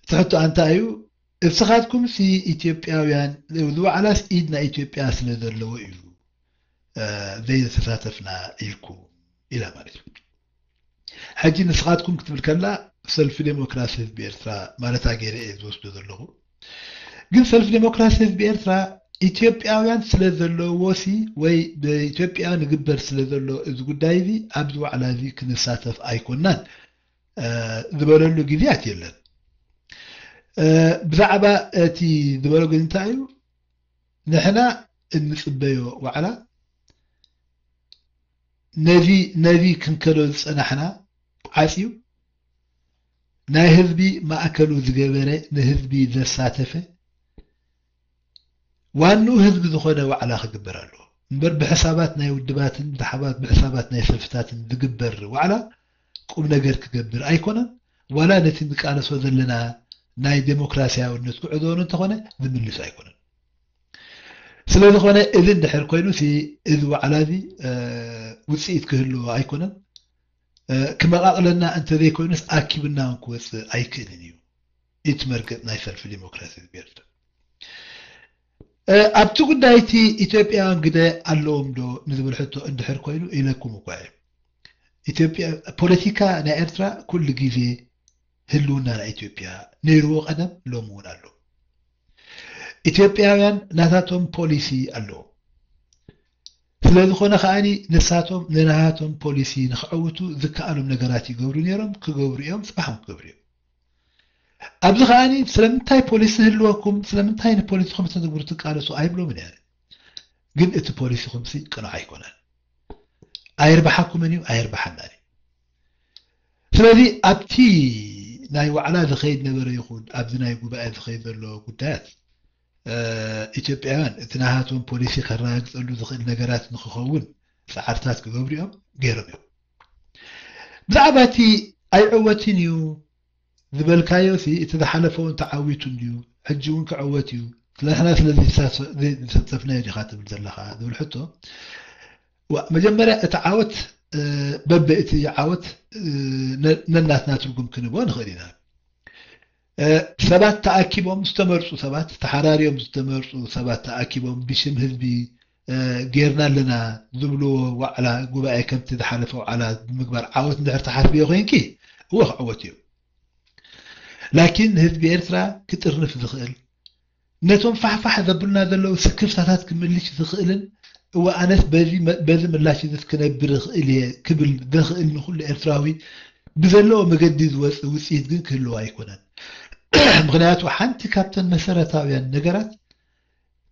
እቲ ሕቶኣ እንታይ እዩ? እስኻትኩምሲ ኢትዮጵያውያን፣ እዚ ዋዕላስ ኢድ ናይ ኢትዮጵያ ስለ ዘለዎ እዩ፣ እ፣ ዘይተሳተፍና ኢልኩም ኢላ ማለት እዩ። ሕጂ ንስኻትኩም ክትብል ከላ ሰልፊ ዴሞክራሲ ህዝቢ ኤርትራ ማለታ ገይረ እየ ዝወስዶ ዘለኹ። ግን ሰልፊ ዴሞክራሲ ህዝቢ ኤርትራ ኢትዮጵያውያን ስለ ዘለዎሲ ወይ ብኢትዮጵያ ንግበር ስለ ዘሎ እዚ ጉዳይ እዚ ኣብዚ ዋዕላ እዚ ክንሳተፍ ኣይኮናን፣ እ፣ ዝበለሉ ግዜያት የለን። እ፣ ብዛዕባ እቲ ዝበሎ ግን እንታይ እዩ? ንሕና እንጽበዮ ዋዕላ ነዚ፣ ነዚ ክንከዶ ዝጸናሕና ዓጽዩ ናይ ህዝቢ ማእከሉ ዝገበረ፣ ንህዝቢ ዘሳተፈ፣ ዋንኡ ህዝቢ ዝኾነ ዋዕላ ክግበር ኣለዎ። እምበር ብሕሳባት ናይ ውድባትን ብሓባት ብሕሳባት ናይ ሰልፍታትን ዝግበር ዋዕላ ቁም ነገር ክገብር ኣይኮነን። ዋላ ነቲ ንቃለሶ ዘለና ናይ ዴሞክራሲያውነት ጉዕዞ እውን እንተኾነ ዝምልስ ኣይኮነን። ስለ ዝኾነ እዚ እንድሕር ኮይኑ ሲ እዚ ዋዕላ እዚ፣ እ፣ ውጽኢት ክህልዎ ኣይኮነን። እ፣ ክመቓቕለና እንተዘይኮይኑስ ኣኪብና እውን ክወጽእ ኣይክእልን እዩ። እቲ መርገጽ ናይ ሰልፊ ዲሞክራሲ ህዝቢ ኤርትራ። እ፣ ኣብቲ ጉዳይ እቲ ኢትዮጵያውያን ግደ ኣለዎም ዶ ንዝብል ሕቶ እንድሕር ኮይኑ ኢለኩም እኳ እየ። ኢትዮጵያ፣ ፖለቲካ ናይ ኤርትራ ኩሉ ግዜ ህልውና ናይ ኢትዮጵያ ነይርዎ ቀደም፣ ሎሚ እውን ኣሎ። ኢትዮጵያውያን ናታቶም ፖሊሲ ኣለዎም። ስለ ዝኾነ ከኣኒ ንሳቶም ንናሃቶም ፖሊሲ ንኽዕውቱ ዝከኣሎም ነገራት ይገብሩ ነይሮም፣ ክገብሩ እዮም፣ ጽባሕ እውን ክገብሩ እዮም። ኣብዚ ከኣኒ ስለምንታይ ፖሊሲ ህልወኩም፣ ስለምንታይ ንፖሊሲኹም ተተግብሩ ትቃለሱ ኣይብሎምን እየ። ግን እቲ ፖሊሲኹምሲ ቅኑዕ ኣይኮነን። ኣየርብሓኩምን እዩ፣ ኣየርብሓናን እዩ። ስለዚ ኣብቲ ናይ ዋዕላ ዝኸይድ ነበረ ይኹን ኣብዚ ናይ ጉባኤ ዝኸይድ ዘሎ ጉዳያት፣ እ፣ ኢትዮጵያውያን እቲ ናሃቶም ፖሊሲ ከረጋግጸሉ ዝኽእል ነገራት ንክኸውን ጻዕርታት ክገብሩ እዮም፣ ገይሮም እዮም። ብዛዕባ እቲ ኣይዕወትን እዩ ዝበልካዮ ሲ፣ እቲ ዝሓለፈ እውን ተዓዊቱ እንድዩ፣ ሕጂ እውን ክዕወት እዩ። ንሕና ስለ ዘይተሳተ-፣ ዘይተሳተፍናዮ ዲኻ ትብል ዘለኻ ዝብል ሕቶ፣ ዋ፣ መጀመርያ እቲ ዓወት፣ እ፣ በበ እቲ ዓወት፣ እ፣ ነ-፣ ነናትና ትርጉም ክንህቦ ንኽእል ኢና። እ፣ ሰባት ተኣኪቦም ዝተመርጹ ሰባት፣ ተሓራርዮም ዝተመርጹ ሰባት ተኣኪቦም ብሽም ህዝቢ፣ እ፣ ጌርና ኣለና ዝብልዎ ዋዕላ ጉባኤ ከምቲ ዝሓለፈ ዋዕላ ብምግባር ዓወት እንድሕር ተሓስብዮ ኮይንኪ፣ እወ ክዕወት እዩ። ላኪን ንህዝቢ ኤርትራ ክጥርንፍ ዝኽእል፣ ነቶም ፋሕፋሕ ዘብሉና ዘለዉ ስክፍታታት ክምልሽ ዝኽእልን፣ እወ ኣነስ በዚ መ-፣ በዚ ምላሽ እዚስ ክነብር እኽእል እየ ክብል ዘኽእል ንኹሉ ኤርትራዊ ብዘለዎ መገዲ ዝወጽእ ውጽኢት ግን ክህልዎ ኣይኮነን። ምኽንያቱ ሓንቲ ካብተን መሰረታውያን ነገራት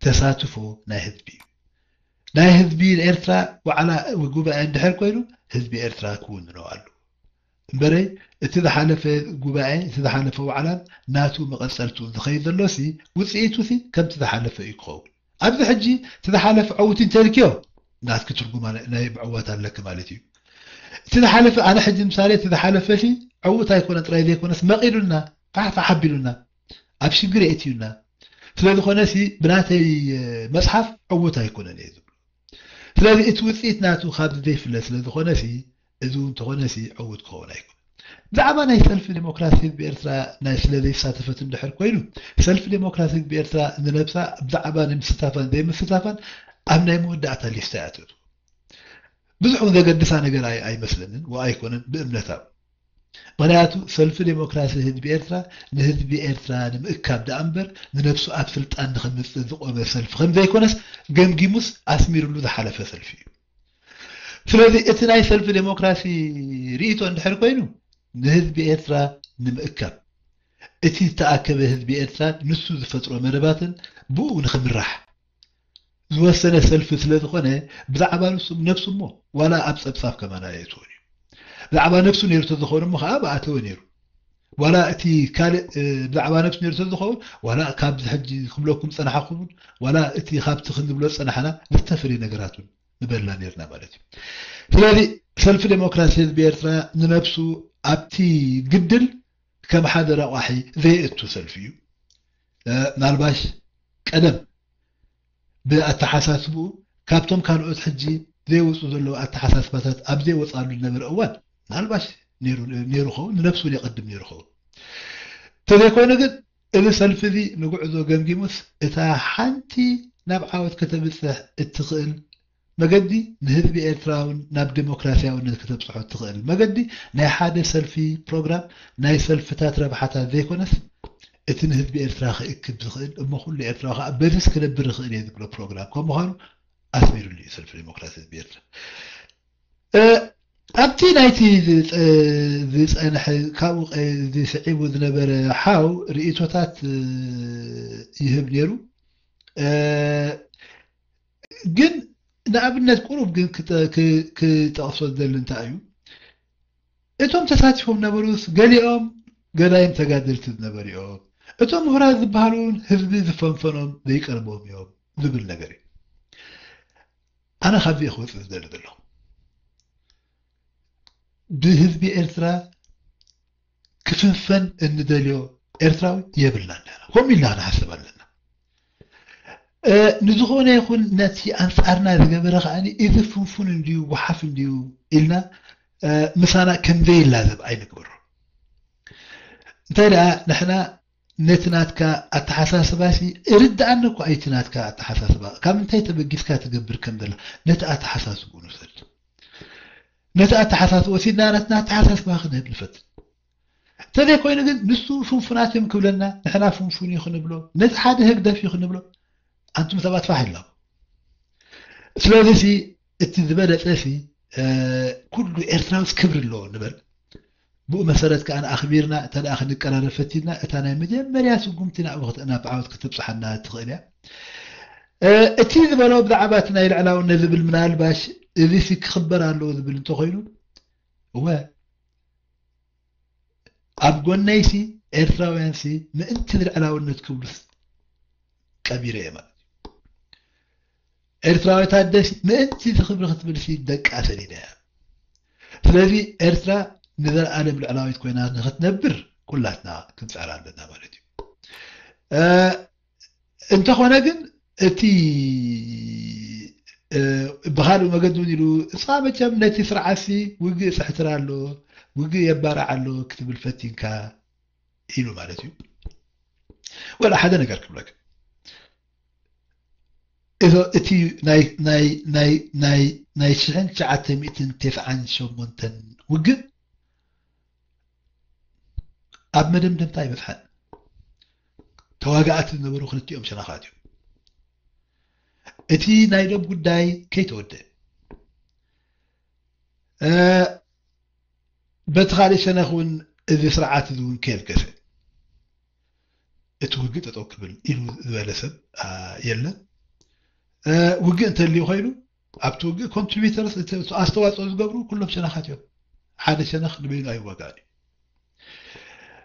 ተሳትፎ ናይ ህዝቢ እዩ። ናይ ህዝቢ ኤርትራ ዋዕላ ጉባኤ እንድሕር ኮይኑ ህዝቢ ኤርትራ ክውንኖ ኣለዎ። እምበረይ እቲ ዝሓለፈ ጉባኤ፣ እቲ ዝሓለፈ ዋዕላን ናቱ መቐጸልቱ ዝኸይድ ዘሎሲ ውጽኢቱሲ ከምቲ ዝሓለፈ እዩ ክኸውን። ኣብዚ ሕጂ እቲ ዝሓለፈ ዕውት እንተልክዮ ናትኪ ትርጉም ናይ ምዕዋት ኣለኪ ማለት እዩ። እቲ ዝሓለፈ ኣነ ሕጂ ምሳሌ እቲ ዝሓለፈ ሲ ዕውት ኣይኮነ ጥራይ ዘይኮነስ መቒሉና ፋሕፋሕ ኣቢሉና ኣብ ሽግር የእትዩና። ስለ ዝኾነ ሲ ብናተይ መፅሓፍ ዕውት ኣይኮነን እየ ዝብሎ። ስለዚ እቲ ውፅኢት ናቱ ካብዚ ዘይፍለ ስለ ዝኾነ ሲ እዚ እውን እንተኾነ ሲ ዕውት ክኸውን ኣይኮነን። ብዛዕባ ናይ ሰልፊ ዴሞክራሲ ህዝቢ ኤርትራ ናይ ስለ ዘይሳተፈት እንድሕር ኮይኑ ሰልፊ ዴሞክራሲ ህዝቢ ኤርትራ ንነብሳ ብዛዕባ ንምስታፋን ዘይምስታፋን ኣብ ናይ መወዳእታ ሊስታ እያ ትእትው። ብዙሕ እውን ዘገድሳ ነገር ኣይመስለንን ወኣይኮነን ብእምነታ። ምክንያቱ ሰልፊ ዴሞክራሲ ህዝቢ ኤርትራ ንህዝቢ ኤርትራ ንምእካብ ደኣ እምበር ንነብሱ ኣብ ስልጣን ንክምፅእ ዝቆመ ሰልፊ ከም ዘይኮነስ ገምጊሙስ ኣስሚርሉ ዝሓለፈ ሰልፊ እዩ። ስለዚ እቲ ናይ ሰልፊ ዴሞክራሲ ርእይቶ እንድሕር ኮይኑ ንህዝቢ ኤርትራ ንምእካብ እቲ ዝተኣከበ ህዝቢ ኤርትራ ንሱ ዝፈጥሮ መደባትን ብኡ ንክምራሕ ዝወሰነ ሰልፊ ስለ ዝኾነ ብዛዕባ ንሱ ነብሱ እሞ ዋላ ኣብ ጸብጻብ ከማን ኣየእትዎን እዩ። ብዛዕባ ነብሱ ነይሩ ተዝኾነ እሞ ከዓ ብኣተወ ነይሩ። ዋላ እቲ ካልእ ብዛዕባ ነብሱ ነይሩ ተዝኸውን ዋላ ካብዚ ሕጂ ክብለኩም ጸናሕኹምን ዋላ እቲ ካብቲ ክንብሎ ጸናሕና ዝተፈለየ ነገራት እውን ንበላ ነርና ማለት እዩ። ስለዚ ሰልፊ ዴሞክራሲ ህዝቢ ኤርትራ ንነብሱ ኣብቲ ግድል ከም ሓደ ረቋሒ ዘየእቱ ሰልፊ እዩ። ምናልባሽ ቀደም ብኣተሓሳስብኡ ካብቶም ካልኦት ሕጂ ዘይወፁ ዘለዉ ኣተሓሳስባታት ኣብ ዘይወፃሉ ዝነበረ እዋን ምናልባሽ ነይሩ ኸውን ንነብሱ እውን የቐድም ነይሩ ኸውን። እንተዘይኮይኑ ግን እዚ ሰልፊ እዚ ንጉዕዞ ገምጊሙስ እታ ሓንቲ ናብ ዓወት ከተብፅሕ እትኽእል መገዲ ንህዝቢ ኤርትራውን ናብ ዴሞክራሲያውነት ከተብፅሖ እትኽእል መገዲ ናይ ሓደ ሰልፊ ፕሮግራም ናይ ሰልፍታት ረብሓታት ዘይኮነስ እቲ ንህዝቢ ኤርትራ ክእክብ ዝኽእል እሞ ኩሉ ኤርትራዊ ከዓ በዚስ ክነብር ይኽእል እየ ዝብሎ ፕሮግራም ከም ምዃኑ ኣስሚሩሉ እዩ ሰልፊ ዴሞክራሲ ህዝቢ ኤርትራ። ኣብቲ ናይቲ ዝፀንሐ ካብኡ ዝስዒቡ ዝነበረ ሓው ርእቶታት ይህብ ነይሩ። ግን ንኣብነት ቁሩብ ግን ክጠቕሶ ዝደሊ እንታይ እዩ፣ እቶም ተሳቲፎም ነበሩስ ገሊኦም ገዳይም ተጋደልቲ ዝነበሩ እዮም። እቶም ምሁራት ዝበሃሉ እውን ህዝቢ ዝፈንፈኖም ዘይቀርቦም እዮም ዝብል ነገር እዩ። ኣነ ካብዚ ክወፅእ ዝደሊ ዘለኹ ብህዝቢ ኤርትራ ክፍንፈን እንደልዮ ኤርትራዊ የብልና ኣለና። ከምኡ ኢልና ክንሓስብ ኣለና። ንዝኾነ ይኹን ነቲ ኣንጻርና ዝገበረ ከዓኒ እዚ ፍንፉን እንድዩ፣ ጓሓፍ እንድዩ ኢልና ምሳና ከም ዘይላዘብ ኣይንግበሮ። እንታይ ደኣ ንሕና ነቲ ናትካ ኣተሓሳስባሲ እርድኣኒ እኳ እዩ እቲ ናትካ ኣተሓሳስባ ካብ ምንታይ ተበጊስካ ትገብር ከም ዘላ ነቲ ኣተሓሳስብኡ ንውሰድ። ነቲ ኣተሓሳስባ ወሲድና ናትና ኣተሓሳስባ ክንህብ ንፈትን። እንተዘይኮይኑ ግን ንሱ ፍንፉናት እዮም ክብለና ንሕና ፍንፉን እዩ ክንብሎ ነቲ ሓደ ህግደፍ እዩ ክንብሎ ኣንቱም ሰባት ፋሕ ኢልናኩም። ስለዚ ሲ እቲ ዝበለጸ ሲ ኩሉ ኤርትራውስ ክብሪ ኣለዎ ንበል። ብኡ መሰረት ከኣ ኣኽቢርና እንተ ደኣ ክንቀራረብ ፈቲና እታ ናይ መጀመርያ ስጉምቲ ናብኡ ናብ ዓወት ክትብጽሓና ትኽእል እያ። እቲ ዝበሎ ብዛዕባ እቲ ናይ ልዕላውነት ዝብል ምናልባሽ እዚ ሲ ክኽበር ኣለዎ ዝብል እንተኾይኑ እወ ኣብ ጎነይሲ ኤርትራውያንሲ ምእንቲ ልዕላውነት ክብሉስ ቀቢረ እየ ማለት እዩ። ኤርትራዊት ኣደሲ ምእንቲ እዚ ክብሪ ክትብልሲ ደቃ ሰዲደ እያ። ስለዚ ኤርትራ ንዘለኣለም ልዕላዊት ኮይና ንክትነብር ኩላትና ክንፅዕር ኣለና ማለት እዩ። እንተኾነ ግን እቲ ብኻልእ መገዲ እውን ኢሉ እሳ መቸም ነቲ ስርዓትሲ ውግእ ፅሕትር ኣሎ፣ ውግእ የባርዕ ኣሎ ክትብል ፈቲንካ ኢሉ ማለት እዩ። ወላ ሓደ ነገር ክብለካ እቲ ናይ ናይ ናይ ናይ ናይ ሽሕን ትሽዓተ ሚእትን ተስዓን ሸሞንተን ውግእ ኣብ መደምደምታ ኣይበፅሐን። ተዋጋእቲ ዝነበሩ ክልቲኦም ሸነኻት እዮም። እቲ ናይ ዶብ ጉዳይ ከይተወደ በቲ ካልእ ሸነኽ እውን እዚ ስርዓት እዚ እውን ከየብገሰ እቲ ውግእ ጠጠው ክብል ኢሉ ዝበለ ሰብ የለን። ውግእ እንተልዩ ኮይኑ ኣብቲ ውግእ ኮንትሪቢተርስ ኣስተዋፅኦ ዝገብሩ ኩሎም ሸነኻት እዮም። ሓደ ሸነኽ ንበይኑ ኣይዋጋእን እዩ።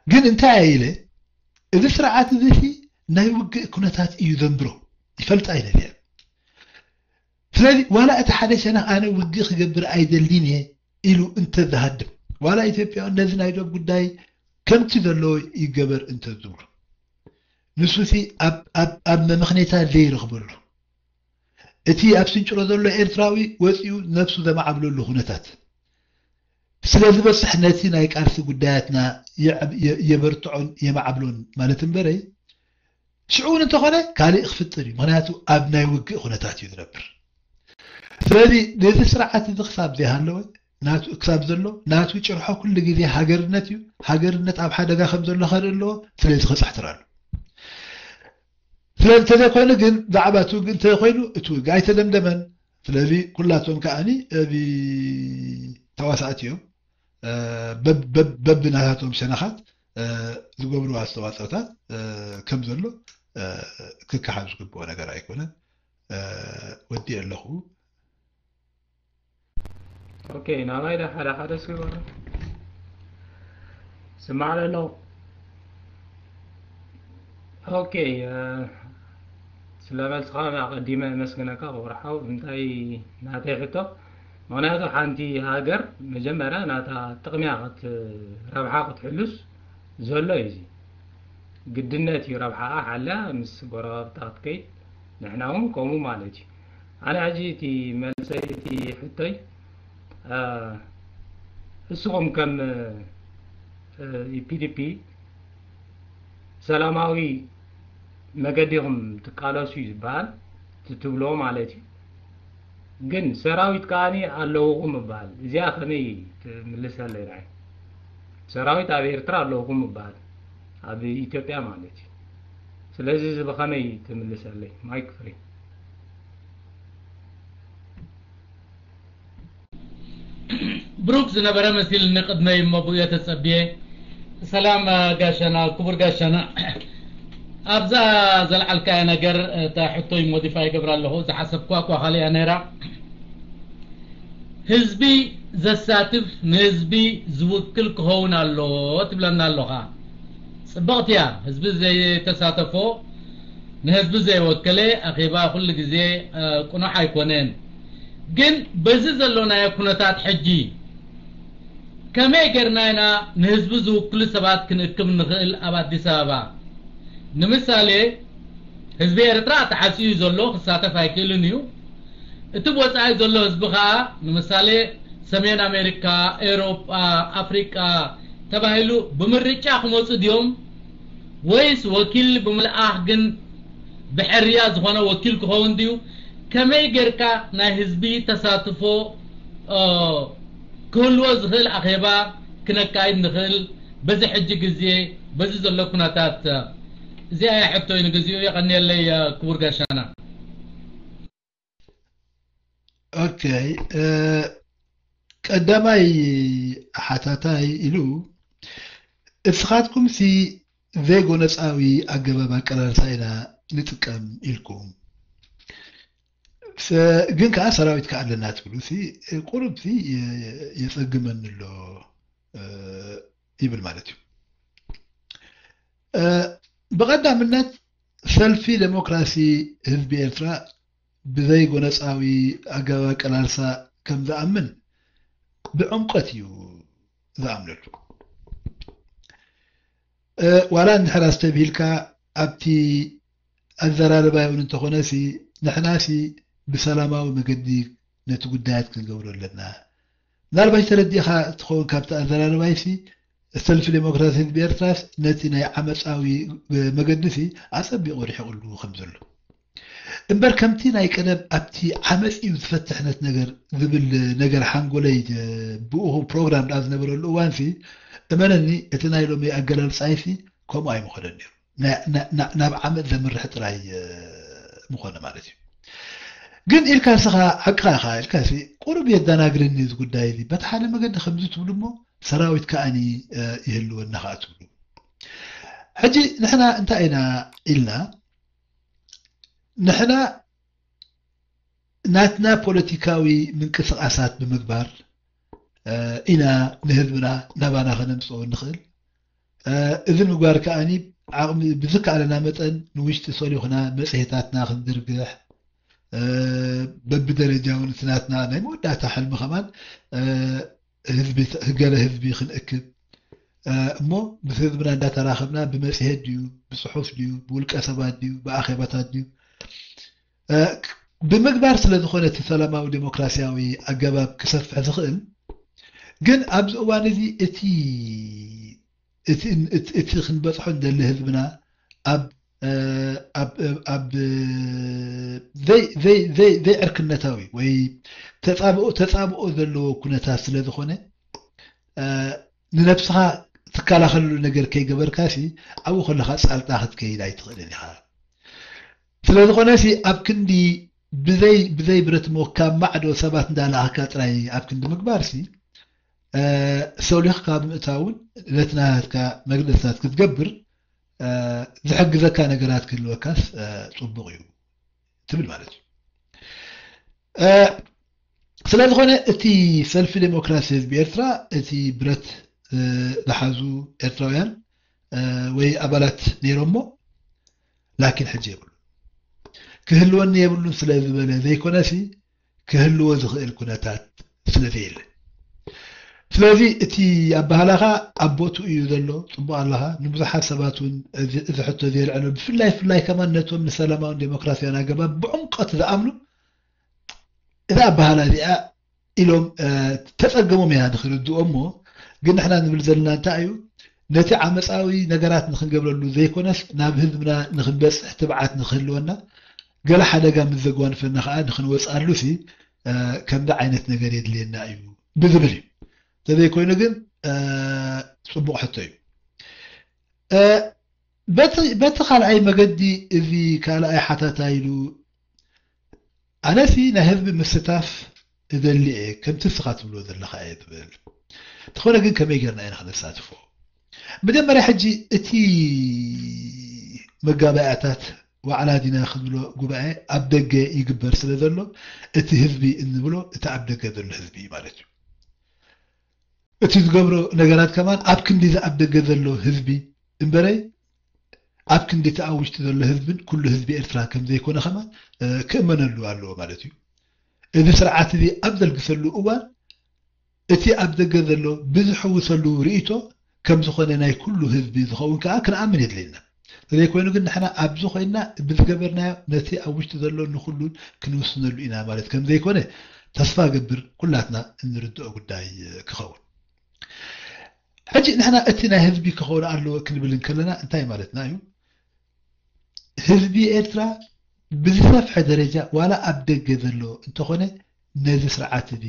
ግን እንታይ ኢለ እዚ ስርዓት እዚ ናይ ውግእ ኩነታት እዩ ዘንብሮ። ይፈልጣ ኣይደልየን። ስለዚ ዋላ እቲ ሓደ ሸነኽ ኣነ ውግእ ክገብር ኣይደልን እየ ኢሉ እንተዝሃድም፣ ዋላ ኢትዮጵያውን ነዚ ናይ ዶብ ጉዳይ ከምቲ ዘለዎ ይገበር እንተዝብሉ፣ ንሱሲ ኣብ መመኽኔታ ዘይረኽበሉ፣ እቲ ኣብ ስንጭሮ ዘሎ ኤርትራዊ ወፂኡ ነብሱ ዘማዕብለሉ ኩነታት ስለ ዝበፅሕ፣ ነቲ ናይ ቃልሲ ጉዳያትና የበርትዖን የማዕብሎን ማለት እምበረይ፣ ሽዑ እውን እንተኾነ ካልእ ክፍጥር እዩ። ምኽንያቱ ኣብ ናይ ውግእ ኩነታት እዩ ዝነብር። ስለዚ ነዚ ስርዓት እዚ ክሳብ ዘይሃለወ፣ ናቱ ክሳብ ዘሎ፣ ናቱ ጭርሖ ኩሉ ግዜ ሃገርነት እዩ። ሃገርነት ኣብ ሓደጋ ከም ዘሎ ከርኢ ኣለዎ። ስለዚ ክፅሕትር ኣሎ። ስለዚ እንተዘይኮይኑ ግን፣ ዛዕባ እቲ ውግእ እንተዘይኮይኑ፣ እቲ ውግእ ኣይተደምደመን። ስለዚ ኩላቶም ከኣኒ፣ እዚ ተዋሳእቲ እዮም። በብናታቶም ሸነኻት ዝገብርዎ ኣስተዋፅኦታት ከም ዘሎ ክከሓድ ዝግብኦ ነገር ኣይኮነን። ወዲኤ ኣለኹ። ኦኬ፣ ናባይ ዳ ሓደ ሓደ እስኪ በሉ። ስማዕ ኣለኹ። ኦኬ፣ ስለ መልስኻ ኣቐዲመ ኣመስግነካ ክቡር ሓው። እንታይ ናተይ ሕቶ፣ ምኽንያቱ ሓንቲ ሃገር መጀመርያ ናታ ጥቕሚያ ረብሓ ክትሕሉስ ዘሎ እዩ። እዚ ግድነት እዩ። ረብሓኣ ሓልያ ምስ ጎረባብታ ክትከይድ፣ ንሕና እውን ከምኡ ማለት እዩ። ኣነ ሕጂ እቲ መልሰይ፣ እቲ ሕቶይ፣ ንስኹም ከም ኢፒዲፒ ሰላማዊ መገዲ ኢኹም ትቃለሱ እዩ ዝበሃል፣ እቲ ትብሎ ማለት እዩ። ግን ሰራዊት ከኣ ኣለውኹም ይበሃል። እዚኣ ከመይ ትምልሰለይ ንዓይ? ሰራዊት ኣብ ኤርትራ ኣለውኹም ይበሃል፣ ኣብ ኢትዮጵያ ማለት እዩ። ስለዚ እዚ ብኸመይ ትምልሰለይ? ማይክ ፍሪ። ብሩክ ዝነበረ መሲልኒ ቅድመይ እሞ ብኡ ተጸብየ። ሰላም ጋሻና፣ ክቡር ጋሻና፣ ኣብዛ ዘልዓልካያ ነገር እታ ሕቶይ ሞዲፋይ ይገብራ ኣለኹ። ዝሓሰብኳ እኳ ካልእ እያ ነይራ። ህዝቢ ዘሳትፍ ንህዝቢ ዝውክል ክኸውን ኣሎ ትብለና ኣለኻ። ጽብቕቲ እያ። ህዝቢ ዘይተሳተፎ ንህዝቢ ዘይወከለ ኣኼባ ኩሉ ግዜ ቅኑዕ ኣይኮነን። ግን በዚ ዘሎናዮ ኩነታት ሕጂ ከመይ ጌርና ኢና ንህዝቢ ዝውክሉ ሰባት ክንእክብ ንኽእል ኣብ ኣዲስ ኣበባ? ንምሳሌ ህዝቢ ኤርትራ ተዓጽዩ ዘሎ ክሳተፍ ኣይክእልን እዩ። እቲ ብወጻኢ ዘሎ ህዝቢ ኸኣ ንምሳሌ ሰሜን ኣሜሪካ፣ ኤውሮጳ፣ ኣፍሪቃ ተባሂሉ ብምርጫ ክመጹ ድዮም ወይስ ወኪል ብምልኣኽ ግን ብሕርያ ዝኾነ ወኪል ክኸውን ድዩ? ከመይ ጌርካ ናይ ህዝቢ ተሳትፎ ክህልዎ ዝኽእል ኣኼባ ክነካይድ ንኽእል በዚ ሕጂ ግዜ በዚ ዘሎ ኩነታት? እዚኣ እያ ሕቶይ ንግዚኡ። የቐንየለይ ክቡር ጋሻና። ኦኬ፣ ቀዳማይ ሓታታይ ኢሉ እስኻትኩም ሲ ዘይጎነጻዊ ኣገባብ ኣቀላልሳ ኢና ንጥቀም ኢልኩም፣ ግን ከኣ ሰራዊት ከኣ ኣለና ትብሉ ሲ ቁሩብ ሲ የጸግመኒ ኣሎ ይብል ማለት እዩ። ብቐዳምነት ሰልፊ ዴሞክራሲ ህዝቢ ኤርትራ ብዘይ ጎነጻዊ ኣገባብ ኣቀላልሳ ከም ዝኣምን ብዕምቆት እዩ ዝኣምነሉ። ዋላ እንድሕር ኣስተብሂልካ ኣብቲ ኣዘራርባ እውን እንተኾነ ሲ ንሕና ሲ ብሰላማዊ መገዲ ነቲ ጉዳያት ክንገብሮ ኣለና። ምናልባሽ ተረዲእኻ ትኸውን ካብቲ ኣዘራርባይ ሲ ሰልፊ ዴሞክራሲ ህዝቢ ኤርትራስ ነቲ ናይ ዓመፃዊ መገዲ ሲ ኣጸቢቑ ርሒቑሉ ከም ዘሎ እምበር ከምቲ ናይ ቀደም ኣብቲ ዓመፅ እዩ ዝፈትሕ ነት ነገር ዝብል ነገር ሓንጎለይ ብኡ ፕሮግራም ደኣ ዝነበረሉ እዋን ሲ እመነኒ እቲ ናይ ሎሚ ኣገላልፃይ ሲ ከምኡ ኣይምኾነን ነይሩ። ናብ ዓመት ዘምርሕ ጥራይ ምኾነ ማለት እዩ። ግን ኢልካ ንስኻ ሓቅኻ ኢኻ ኢልካ ቁሩብ የደናግረኒ እዚ ጉዳይ እዚ። በቲ ሓደ መገዲ ከምዚ ትብሉ እሞ ሰራዊት ከኣኒ ይህልወና ከኣ ትብሉ። ሕጂ ንሕና እንታይ ኢና ኢልና? ንሕና ናትና ፖለቲካዊ ምንቅስቃሳት ብምግባር ኢና ንህዝብና ናባና ከነምፅኦ እንኽእል። እዚ ምግባር ከኣኒ ዓቕሚ ብዝከኣለና መጠን ንውሽጢ ሰሊኹና መጽሔታትና ክንዝርግሕ፣ እ፣ በብደረጃ እውን እቲ ናትና ናይ መወዳእታ ሕልሚ ከማን፣ እ፣ ህዝቢ፣ ገለ ህዝቢ ክንእክብ፣ እ፣ እሞ ምስ ህዝብና እንዳተራኸብና ብመጽሔት ድዩ፣ ብጽሑፍ ድዩ፣ ብውልቀ ሰባት ድዩ፣ ብኣኼባታት ድዩ፣ እ፣ ክ-፣ ብምግባር ስለ ዝኾነ እቲ ሰላማዊ ዴሞክራሲያዊ ኣገባብ ክሰፍሕ ዝኽእል። ግን ኣብዚ እዋን እዚ እቲ፣ እቲ፣ እቲ፣ እቲ ክንበጽሖ እንደሊ ህዝብና ኣብ፣ እ፣ ኣብ፣ ኣብ፣ ኣብ፣ እ፣ ዘይ-፣ ዘይ-፣ ዘይ-፣ ዘይዕርክነታዊ ወይ ተጻብኦ፣ ተጻብኦ ዘለዎ ኩነታት ስለ ዝኾነ፣ እ፣ ንነብስኻ ትከላኸለሉ ነገር ከይገበርካሲ ኣብኡ ከለኻ ጻልጣ ክትከይድ ኣይትኽእልን ኢኻ። ስለ ዝኾነሲ ኣብ ክንዲ ብዘይ፣ ብዘይ ብረት ሞ ካብ ማዕዶ ሰባት እንዳለኣኽካ ጥራይ ኣብ ክንዲ ምግባርሲ፣ እ፣ ሰሊኽካ ብምእታውን ነቲ ናትካ መግለጽታት ክትገብር፣ እ፣ ዝሕግዘካ ነገራት ክህልወካስ፣ እ፣ ጽቡቕ እዩ ትብል ማለት እዩ። እ፣ ስለ ዝኾነ እቲ ሰልፊ ዴሞክራሲ ህዝቢ ኤርትራ፣ እቲ ብረት፣ እ፣ ዝሓዙ ኤርትራውያን፣ እ፣ ወይ ኣባላት ነይሮሞ፣ ላኪን ሕጂ የብሉ። ክህልወኒ የብሉን ስለ ዝበለ ዘይኮነሲ፣ ክህልዎ ዝኽእል ኩነታት ስለ ዘየለ። ስለዚ እቲ ኣበሃላኻ ኣብ ቦትኡ እዩ ዘሎ፣ ጽቡቕ ኣለኻ። ንብዙሓት ሰባት እውን እዚ፣ እዚ ሕቶ እዚ የልዕሎ። ብፍላይ፣ ብፍላይ ከማን ነቶም ንሰላማውን ዴሞክራሲያውን ኣገባብ ብዕምቆት ዝኣምኑ፣ እዛ ኣበሃላ እዚኣ ኢሎም፣ እ፣ ተጸገሞም ኢና ንኽርድኦ እሞ፣ ግን ንሕና ንብል ዘለና እንታይ እዩ? ነቲ ዓመጻዊ ነገራት ንኽንገብረሉ ዘይኮነስ፣ ናብ ህዝብና ንኽንበጽሕ ትብዓት ንኽህልወና፣ ገለ ሓደጋ ምስ ዘጓንፈና ኸኣ ንኽንወጽኣሉሲ፣ እ፣ ከምዚ ዓይነት ነገር የድልየና እዩ ብዝብል እዩ። እንተዘይኮይኑ ግን፣ እ፣ ጽቡቕ ሕቶ እዩ። እ፣ በቲ፣ በቲ ካልኣይ መገዲ፣ እዚ ካልኣይ ሓታታ ኢሉ፣ ኣነሲ ናይ ህዝቢ ምስታፍ እደሊ እየ፣ ከምቲ ንስኻ ትብሎ ዘለኻ እየ ትብል። እንተኾነ ግን ከመይ ጌርና ኢና ክነሳትፎ? መጀመርያ ሕጂ እቲ መጋባእያታት ዋዕላ ዲና ክንብሎ ጉባኤ ኣብ ደገ ይግበር ስለ ዘሎ፣ እቲ ህዝቢ እንብሎ እቲ ኣብ ደገ ዘሎ ህዝቢ እዩ ማለት እዩ። እቲ ዝገብሮ ነገራት ከማን ኣብ ክንዲ እዚ ኣብ ደገ ዘሎ ህዝቢ እምበረይ፣ ኣብ ክንዲ እቲ ኣብ ውሽጢ ዘሎ ህዝብን ኩሉ ህዝቢ ኤርትራ ከም ዘይኮነ ከማን፣ እ፣ ክእመነሉ ኣለዎ ማለት እዩ። እዚ ስርዓት እዚ ኣብ ዘልግሰሉ እዋን፣ እቲ ኣብ ደገ ዘሎ ብዝሕውሰሉ ርእይቶ ከም ዝኾነ ናይ ኩሉ ህዝቢ ዝኸውን ከኣ ክንኣምን የድልየና። እንተዘይኮይኑ ግን ንሕና ኣብዚ ኮይንና ብዝገበርናዮ ነቲ ኣብ ውሽጢ ዘሎ ንኹሉን ክንውስነሉ ኢና ማለት ከም ዘይኮነ ተስፋ እገብር ኩላትና እንርድኦ ጉዳይ ክኸውን። ሕጂ ንሕና እቲ ናይ ህዝቢ ክኸውን ኣለዎ ክንብል እንከለና እንታይ ማለትና እዩ? ህዝቢ ኤርትራ ብዝሰፍሐ ደረጃ ዋላ ኣብ ደገ ዘሎ እንተኾነ ነዚ ስርዓት እዚ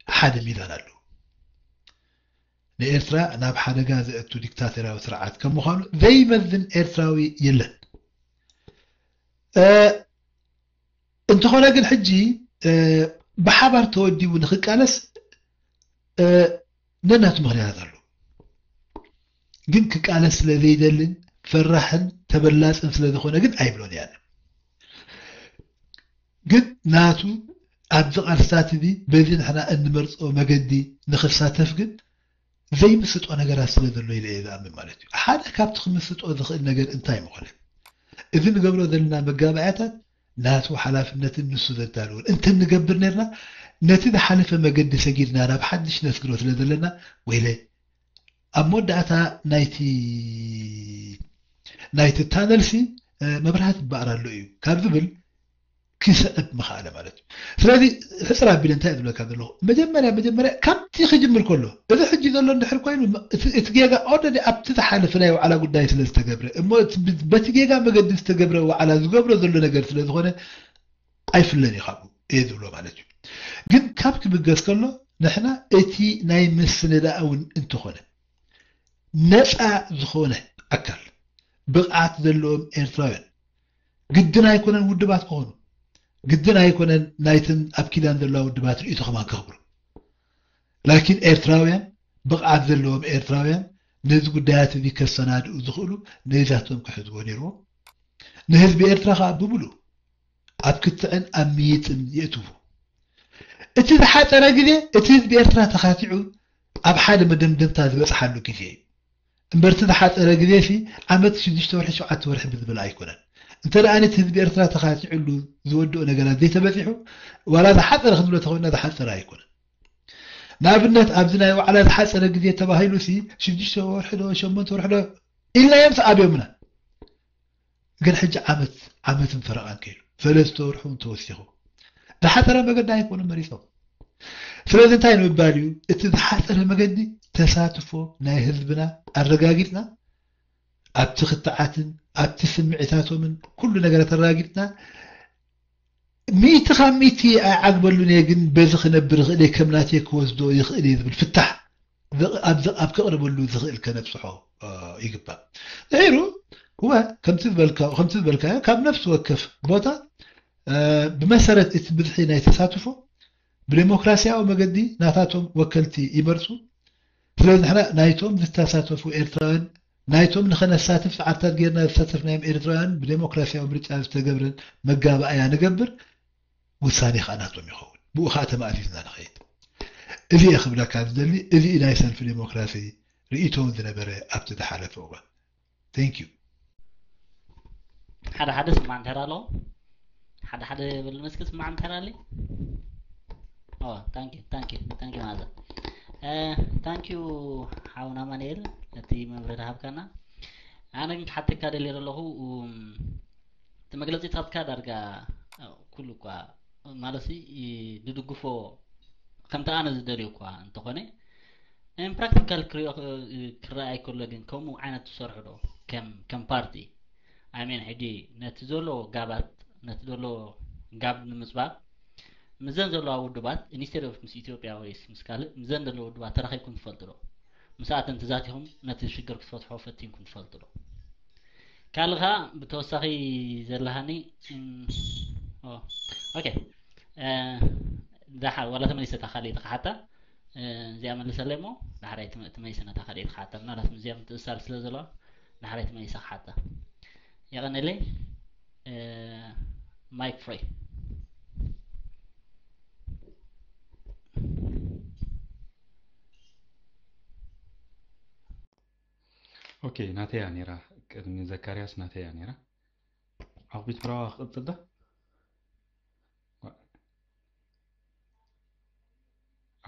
ሓደ ሚዛን ኣለዎ። ንኤርትራ ናብ ሓደጋ ዘእቱ ዲክታቶርያዊ ስርዓት ከም ምዃኑ ዘይመዝን ኤርትራዊ የለን። እ፣ እንተኾነ ግን ሕጂ፣ እ፣ ብሓባር ተወዲቡ ንኽቃለስ፣ እ፣ ነናቱ ምኽንያታት ኣለዎ። ግን ክቃለስ ስለ ዘይደልን ፈራሕን ተበላጽን ስለ ዝኾነ ግን ኣይብሎን እየ ኣነ። ግን ናቱ ኣብዚ ቃልስታት እዚ በዚ ንሕና እንመርጾ መገዲ ንኽሳተፍ ግን ዘይምስጦ ነገራት ስለ ዘሎ ኢለ እየ ዝኣምን ማለት እዩ። ሓደ ካብቲ ክምስጦ ዝኽእል ነገር እንታይ ምኾነ? እዚ ንገብሮ ዘለና መጋባእያታት ናቱ ሓላፍነትን ንሱ ዘዳልዎን እንተንገብር ነርና፣ ነቲ ዝሓለፈ መገዲ ሰጊርና ናብ ሓድሽ ነስግሮ ስለ ዘለና፣ ወይለ ኣብ መወዳእታ ናይቲ፣ ናይቲ ታነልሲ፣ እ፣ መብራህቲ ይበኣር ኣሎ እዩ ካብ ዝብል ክስዕብ ምኽኣለ ማለት እዩ። ስለዚ ሕጽር ኣቢለ እንታይ እየ ዝብለካ ዘለኹ? መጀመርያ፣ መጀመርያ ካብቲ ክጅምር ከሎ፣ እዚ ሕጂ ዘሎ እንድሕር ኮይኑ፣ እቲ፣ እቲ ጌጋ ኦልሬዲ ኣብቲ ዝሓለፈ ናይ ዋዕላ ጉዳይ ስለ ዝተገብረ፣ እሞ እቲ ብ-፣ በቲ ጌጋ መገዲ ዝተገብረ ዋዕላ ዝገብሮ ዘሎ ነገር ስለ ዝኾነ ኣይፍለን እዩ ካብኡ እየ ዝብሎ ማለት እዩ። ግን ካብ ክብገስ ከሎ፣ ንሕና እቲ ናይ ምስንዳእ እውን እንተኾነ፣ ነፃ ዝኾነ ኣካል፣ ብቕዓት ዘለዎም ኤርትራውያን፣ ግድን ኣይኮነን ውድባት ክኾኑ፣ ግድን ኣይኮነን ናይተን ኣብ ኪዳን ዘለዋ ውድባት ርእይቶ ከማን ከኽብሩ። ላኪን ኤርትራውያን፣ ብቕዓት ዘለዎም ኤርትራውያን ነዚ ጉዳያት እዚ ከሰናድኡ ዝኽእሉ ነይዛቶም ክሕዝዎ ነይርዎም። ንህዝቢ ኤርትራ ከኣ ብምሉእ ኣብ ክትዕን ኣብ ምይይጥን የእትዉ። እቲ ዝሓጸረ ግዜ፣ እቲ ህዝቢ ኤርትራ ተኻቲዑ ኣብ ሓደ መደምደምታ ዝበጽሓሉ ግዜ እዩ። እምበርቲ ዝሓፀረ ግዜ ሲ ዓመት ሽዱሽተ ወርሒ ሸውዓተ ወርሒ ብዝብል ኣይኮነን። እንተ ደኣ ነቲ ህዝቢ ኤርትራ ተኻቲዕሉ ዝወድኦ ነገራት ዘይተበፂሑ፣ ዋላ ዝሓፀረ ክንብሎ ተኾይና ዝሓፀረ ኣይኮነን። ንኣብነት ኣብዚ ናይ ዋዕላ ዝሓፀረ ግዜ ተባሂሉ ሲ ሽዱሽተ ወርሒ ዶ ሸሞንተ ወርሒ ዶ ኢልናዮም ሲ ኣብዮምና። ግን ሕጂ ዓመት ዓመትን ፈረቓን ከይዱ ሰለስተ ወርሒ እውን ተወሲኹ ዝሓፀረ መገዲ ኣይኮነ መሪፆም። ስለዚ እንታይ ንምባል እዩ እቲ ዝሓፀረ መገዲ ተሳትፎ ናይ ህዝብና ኣረጋጊፅና ኣብቲ ክትዓትን ኣብቲ ስምዒታቶምን ኩሉ ነገራት ኣረጋጊፅና ሚእቲ ካብ ሚእቲ ኣይዓግበሉን እየ ግን በዚ ክነብር ይኽእል እየ ከም ናተይ ክወስዶ ይኽእል እየ ዝብል ፍታሕ ኣብ ከቕርበሉ ዝኽእል ከነብፅሖ ይግባእ። ድሒሩ እወ ከምቲ ዝበልካዮ ካብ ነፍሲ ወከፍ ቦታ ብመሰረት እቲ ብዝሒ ናይ ተሳትፎ ብዴሞክራሲያዊ መገዲ ናታቶም ወከልቲ ይመርፁ። ስለዚ ንሕና ናይቶም ዝተሳተፉ ኤርትራውያን ናይቶም ንኸነሳትፍ ፃዕርታት ጌርና ዝተሳተፍናዮም ኤርትራውያን ብዴሞክራሲያዊ ምርጫ ዝተገብረ መጋባእያ ንገብር። ውሳኔ ከዓ ናቶም ይኸውን። ብኡ ከዓ ተማእዚዝና ንኸይድ። እዚ እየ ክብለካ ዝደሊ። እዚ እዩ ናይ ሰልፊ ዴሞክራሲ ርእይቶውን ዝነበረ ኣብቲ ዝሓለፈ እዋን። Thank you። ሓደ ሓደ ስማዕ እንተራ ኣለዎ ሓደ ሓደ ብል መስክ ስማዕ እንተራ ኣለይ thank you thank you thank you ማዘ thank you ሓውና ማንኤል ነቲ መብርህ ሃብካና ኣነ ግን ክሓተካ ደልየ ዘለኹ እቲ መግለፂታትካ ዳርጋ ኩሉ እኳ ማለት ድድግፎ ከምቲ ኣነ ዝደልዮ እኳ እንተኾነ ን practical ክረኣይ ከሎ ግን ከምኡ ዓይነት ትሰርሑ ዶ ከም ከም ፓርቲ ኣሜን ሕጂ ነቲ ዘሎ ጋባት ነቲ ዘሎ ጋብ ንምፅባብ ምዘን ዘለዋ ውድባት instead of ምስ ኢትዮጵያ ወይስ ምስ ካልእ ምዘን ዘለዋ ውድባት ተራኺብኩም ትፈልጡ ዶ? ምስኣተን ተዛቲኹም ነቲ ሽግር ክትፈትሖ ፈቲንኩም ትፈልጡ ዶ? ካልእ ከዓ ብተወሳኺ ዘለሃኒ okay ዛሓ ዋላ ተመሊሰታ ካልእ ተካሓታ እዚኣ መልሰለይ እሞ ዳሕራይ ትመይሰ ነታ ካልእ ተካሓታ ምናልባት ምስዚኣ ምትእሳር ስለ ዘለዋ ዳሕራይ ትመይሰ ክሓታ የቐነለይ mic free okay ናተያ ነይራ ቅድሚ ዘካርያስ ናተያ ነይራ ዓቕቢት ብራዋ ክቕፅል ዶ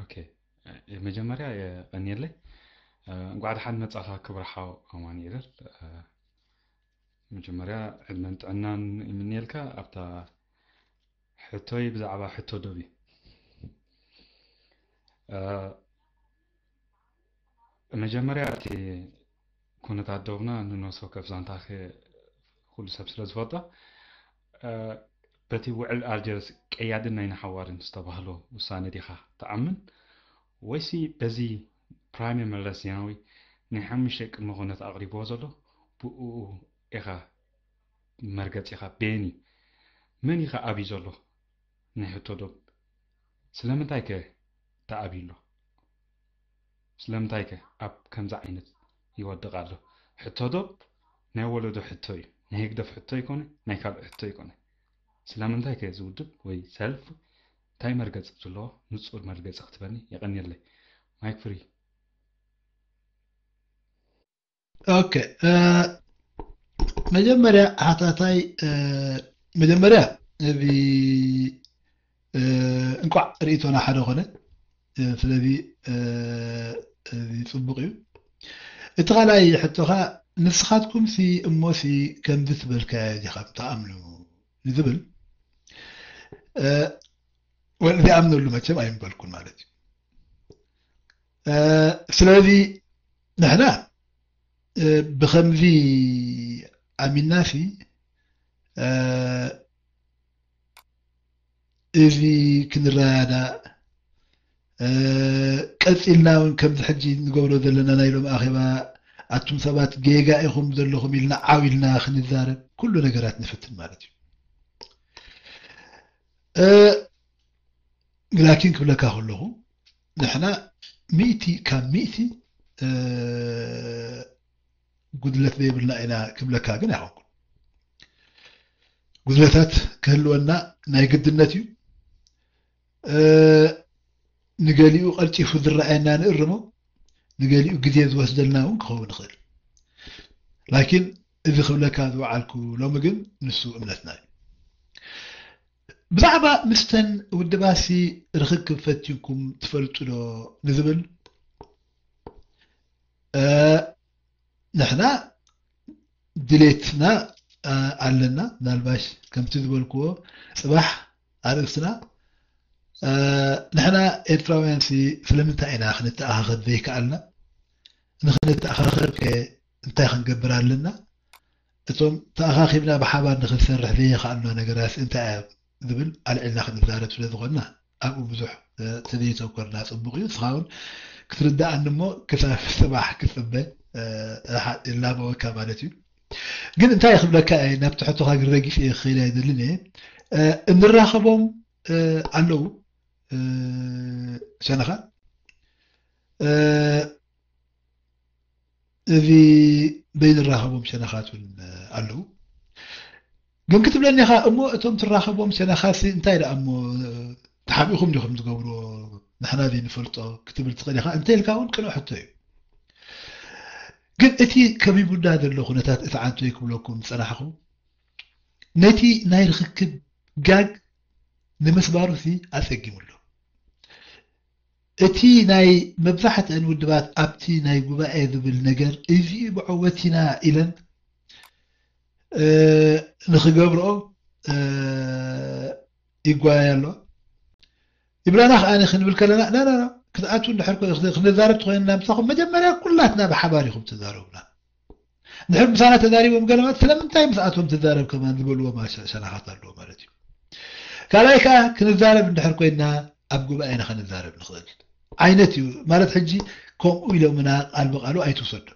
okay መጀመርያ የቐንየለይ እንኳዕ ደሓን መጻኻ ክብሪ ሓው ኣማኑኤል መጀመርያ ዕድመን ጥዕናን ይምንየልካ ኣብታ ሕቶይ ብዛዕባ ሕቶ ዶብ እዩ መጀመርያ እቲ ኩነታት ዶብና ንነፍሲ ወከፍ ዛንታ ኩሉ ሰብ ስለ ዝፈልጦ በቲ ውዕል ኣልጀርስ ቀያድን ናይ ንሓዋርን ዝተባህሎ ውሳነ ዲኻ ትኣምን ወይሲ በዚ ፕራይም መለስ ዜናዊ ናይ ሓሙሽተ ቅድመ ኩነት ኣቕሪብዎ ዘሎ ብኡ ኢኻ መርገፂኻ ቤን እዩ መን ኢኻ ኣብዩ ዘሎ ናይ ሕቶ ዶብ ስለምንታይ ከ ተኣብዩ ኣሎ ስለምንታይ ከ ኣብ ከምዚ ዓይነት ይወድቕ ኣሎ ሕቶ ዶብ ናይ ወለዶ ሕቶ እዩ ናይ ህግደፍ ሕቶ ይኮነ ናይ ካልእ ሕቶ ይኮነ ስለምንታይ ከ ዝውድብ ወይ ሰልፍ እንታይ መርገፂ ዘለዎ ንፁር መርገፂ ክትበኒ የቐንየለይ mic free okay መጀመርያ ሓታታይ መጀመርያ እዚ እንቋዕ ርእይቶና ሓደ ኮነ ስለዚ እዚ ፅቡቅ እዩ እቲ ካልኣይ ሕቶኻ ንስኻትኩም ሲ እሞ ሲ ከምዚ ትበልካዮ ዲኻ ትኣምኑ ንዝብል ወል ዝኣምነሉ መቸም ኣይምበልኩን ማለት እዩ ስለዚ ንሕና ብኸምዚ ኣሚናሲ እዚ ክንረዳዳእ ቀፂልና እውን ከምዚ ሕጂ ንገብሮ ዘለና ናይ ሎም ኣኼባ ኣቱም ሰባት ጌጋ ኢኹም ዘለኹም ኢልና ዓው ኢልና ክንዛረብ ኩሉ ነገራት ንፍትን ማለት እዩ ላኪን ክብለካ ከለኹ ንሕና ሚእቲ ካብ ሚእቲ ጉድለት ዘይብልና ኢና ክብለካ ግን ኣይኮንኩን ጉድለታት ክህልወና ናይ ግድነት እዩ ንገሊኡ ቀልጢፉ ዝረኣየና ንእርሞ ንገሊኡ ግዜ ዝወስደልና እውን ክኸውን ይኽእል ላኪን እዚ ክብለካ ዝወዓልኩ ሎሚ ግን ንሱ እምነትና እዩ። ብዛዕባ ምስተን ውድባሲ ርኽክብ ፈቲንኩም ትፈልጡ ዶ ንዝብል፣ ንሕና ድሌትና ኣለና። ምናልባሽ ከምቲ ዝበልክዎ ፅባሕ ኣርእስትና፣ ንሕና ኤርትራውያን ሲ ስለምንታይ ኢና ክንተኣኻኸብ ዘይከኣልና? ንኽንተኣኻኸብ ከ እንታይ ክንገብር ኣለና? እቶም ተኣኻኺብና ብሓባር ንኽንሰርሕ ዘየኸኣልና ነገራት እንታይ እዮም ዝብል ኣልዒልና ክንዛረብ ስለ ዝኾንና ኣብኡ ብዙሕ ተዘይተኮርና ፅቡቕ እዩ። ንስኻ እውን ክትርዳኣኒ እሞ ክሳብ ፅባሕ ክፅበ ላበወካ ማለት እዩ። ግን እንታይ ክብለካ እየ፣ ናብ ትሕቶኻ ግን ረጊፅ እየ ክኸይድ ኣይደልን እየ። እንራኸቦም ኣለዉ ሸነኻ፣ እዚ በይንራኸቦም ሸነኻት እውን ኣለዉ። ግን ክትብለኒ ኢኻ እሞ እቶም ትራኸቦም ሸነኻሲ እንታይ ደኣ እሞ ተሓቢእኹም ዲኹም ትገብርዎ፣ ንሕና ዘይንፈልጦ ክትብል ትኽእል ኢኻ እንተ ኢልካ እውን ቅኑዕ ሕቶ እዩ። ግን እቲ ከቢቡና ዘሎ ኩነታት እቲ ዓንቶይ ክብለኩም ዝጸናሕኹ ነቲ ናይ ርኽክብ ጋግ ንምስባሩ ሲ ኣጸጊሙ ኣሎ። እቲ ናይ መብዛሕትአን ውድባት ኣብቲ ናይ ጉባኤ ዝብል ነገር እዚ ብዕወት ኢና ኢለን ንኽገብርኦ ይጓየ ኣሎ። ይብላና ከኣ ክንብል ከለና ና ና ክትኣቱ እንድሕር ክንዛረብ ተኮይንና ምሳኹም መጀመርያ ኩላትና ብሓባር ኢኹም ትዛረቡና። እንድሕር ምሳና ተዛሪቦም ገለማት ስለምንታይ ምስኣቶም ትዛረብ ከማን ዝበልዎም ሸናኻት ኣለዎ ማለት እዩ። ካልኣይ ከዓ ክንዛረብ እንድሕር ኮይንና ኣብ ጉባኤና ክንዛረብ ንኽእል ዓይነት እዩ ማለት ሕጂ ከምኡ ኢሎምና ቃል ብቃሉ ኣይትውሰዱ።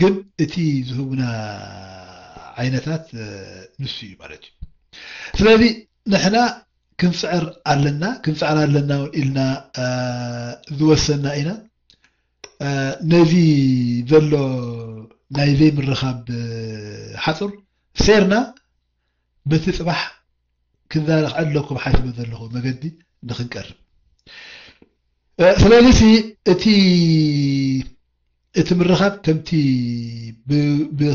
ግን እቲ ዝህቡና ዓይነታት ንሱ እዩ ማለት እዩ። ስለዚ ንሕና ክንፅዕር ኣለና፣ ክንፅዕር ኣለና እውን ኢልና ዝወሰና ኢና። ነዚ ዘሎ ናይ ዘይምርኻብ ሓፁር ሴርና በቲ ፅባሕ ክዕለኩም ሓሲበ ዘለኹ መገዲ ንክንቀርብ። ስለዚ እቲ እቲ ምርኻብ ከምቲ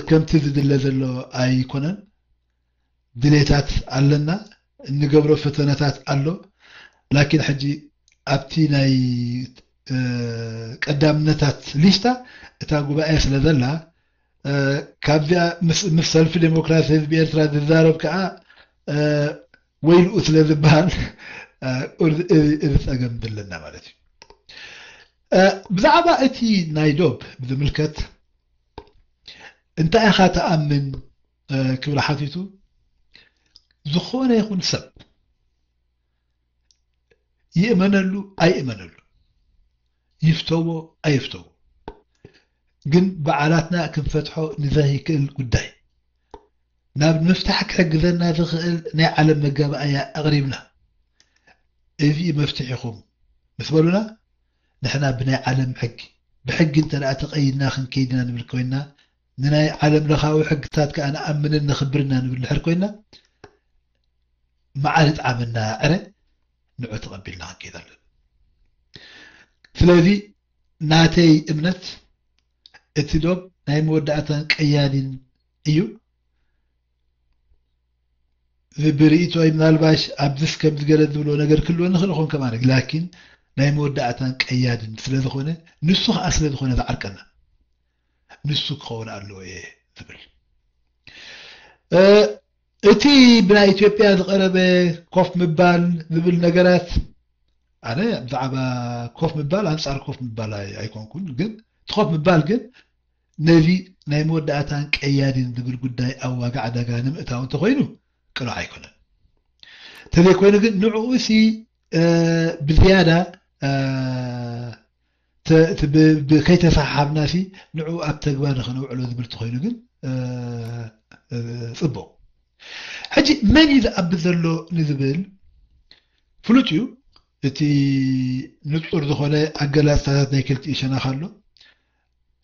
ከምቲ ዝድለ ዘሎ ኣይኮነን። ድሌታት ኣለና፣ እንገብሮ ፈተነታት ኣሎ። ላኪን ሕጂ ኣብቲ ናይ ቀዳምነታት ሊስታ እታ ጉባኤ ስለ ዘላ ካብዚኣ ምስ ሰልፊ ዴሞክራሲ ህዝቢ ኤርትራ ዝዛረብ ከዓ ወይልኡ ስለ ዝበሃል እዚ ፀገም ዘለና ማለት እዩ። ብዛዕባ እቲ ናይ ዶብ ብዝምልከት እንታይ ኢኻ ትኣምን ክብል ሓቲቱ፣ ዝኾነ ይኹን ሰብ ይእመነሉ ኣይእመነሉ፣ ይፍተዎ ኣይፍተዎ፣ ግን በዓላትና ክንፈትሖ ንዘይክእል ጉዳይ ናብ ምፍታሕ ክሕግዘና ዝኽእል ናይ ዓለም መጋባእያ ኣቕሪብና፣ እዚ እዩ መፍትሒኹም ምስ በሉና፣ ንሕና ብናይ ዓለም ሕጊ፣ ብሕጊ እንተ ደኣ ተቐይድና ክንከይድ ኢና ንብል ኮይንና፣ ንናይ ዓለም ለኻዊ ሕግታት ከኣ ንኣምንን ነኽብርና ንብል ድሕር ኮይንና፣ መዓር ይጥዓመና ዕረ ንዑ ተቐቢልና ክንከይድ ኣለና። ስለዚ ናተይ እምነት እቲ ዶብ ናይ መወዳእታን ቀያዲን እዩ። ብርእይቶይ ምናልባሽ ኣብዚስ ከምዚ ገለ ዝብሎ ነገር ክህልወኒ ክእል ኾን ከማን ላኪን ናይ መወዳእታን ቀያድን ስለ ዝኾነ ንሱ ከዓ ስለ ዝኾነ ዝዓርቀና ንሱ ክኸውን ኣለዎ እየ ዝብል። እቲ ብናይ ኢትዮጵያ ዝቐረበ ኮፍ ምባል ዝብል ነገራት ኣነ ብዛዕባ ኮፍ ምባል ኣንፃር ኮፍ ምባል ኣይኮንኩን፣ ግን እቲ ኮፍ ምባል ግን ነዚ ናይ መወዳእታን ቀያዲን ዝብል ጉዳይ ኣብ ዋጋ ዕዳጋ ንምእታው እንተኮይኑ ቅኑዕ ኣይኮነን። እንተዘይኮይኑ ግን ንዕኡ ሲ ብዝያዳ ከይተሰሓሓብና ሲ ንዕኡ ኣብ ተግባር ንክነውዕሎ ዝብል እንተኮይኑ ግን ፅቡቅ። ሕጂ መን እዩ ዝኣቢ ዘሎ ንዝብል ፍሉጥ እዩ። እቲ ንፁር ዝኾነ ኣገላልፃታት ናይ ክልቲኡ ሸነኽ ኣሎ።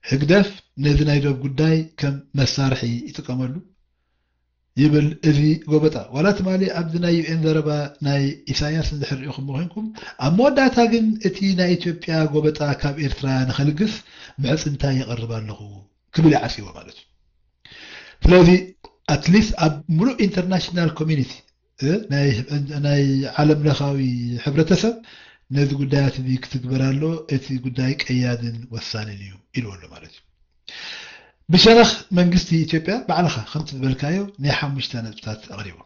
ህግደፍ ነዚ ናይ ዶብ ጉዳይ ከም መሳርሒ ይጥቀመሉ ይብል እዚ ጎበጣ። ዋላ ትማሊ ኣብዚ ናይ ዩኤን ዘረባ ናይ ኢሳያስ እንድሕር ሪኢኹሞ ኮይንኩም፣ ኣብ መወዳእታ ግን እቲ ናይ ኢትዮጵያ ጎበጣ ካብ ኤርትራ ንኸልግስ ምሕጽንታ የቕርብ ኣለኹ ክብል ይዓጽዎ ማለት እዩ። ስለዚ ኣትሊስት ኣብ ሙሉእ ኢንተርናሽናል ኮሚኒቲ፣ እ፣ ናይ ናይ ዓለም ለኻዊ ሕብረተሰብ ነዚ ጉዳያት እዚ ክትግበር ኣሎ፣ እቲ ጉዳይ ቀያድን ወሳንን እዩ ኢልዎ ኣሎ ማለት እዩ። ብሸነኽ መንግስቲ ኢትዮጵያ ባዕልኻ ከምቲ ዝበልካዮ ናይ ሓሙሽተ ነጥብታት ኣቕሪቡ።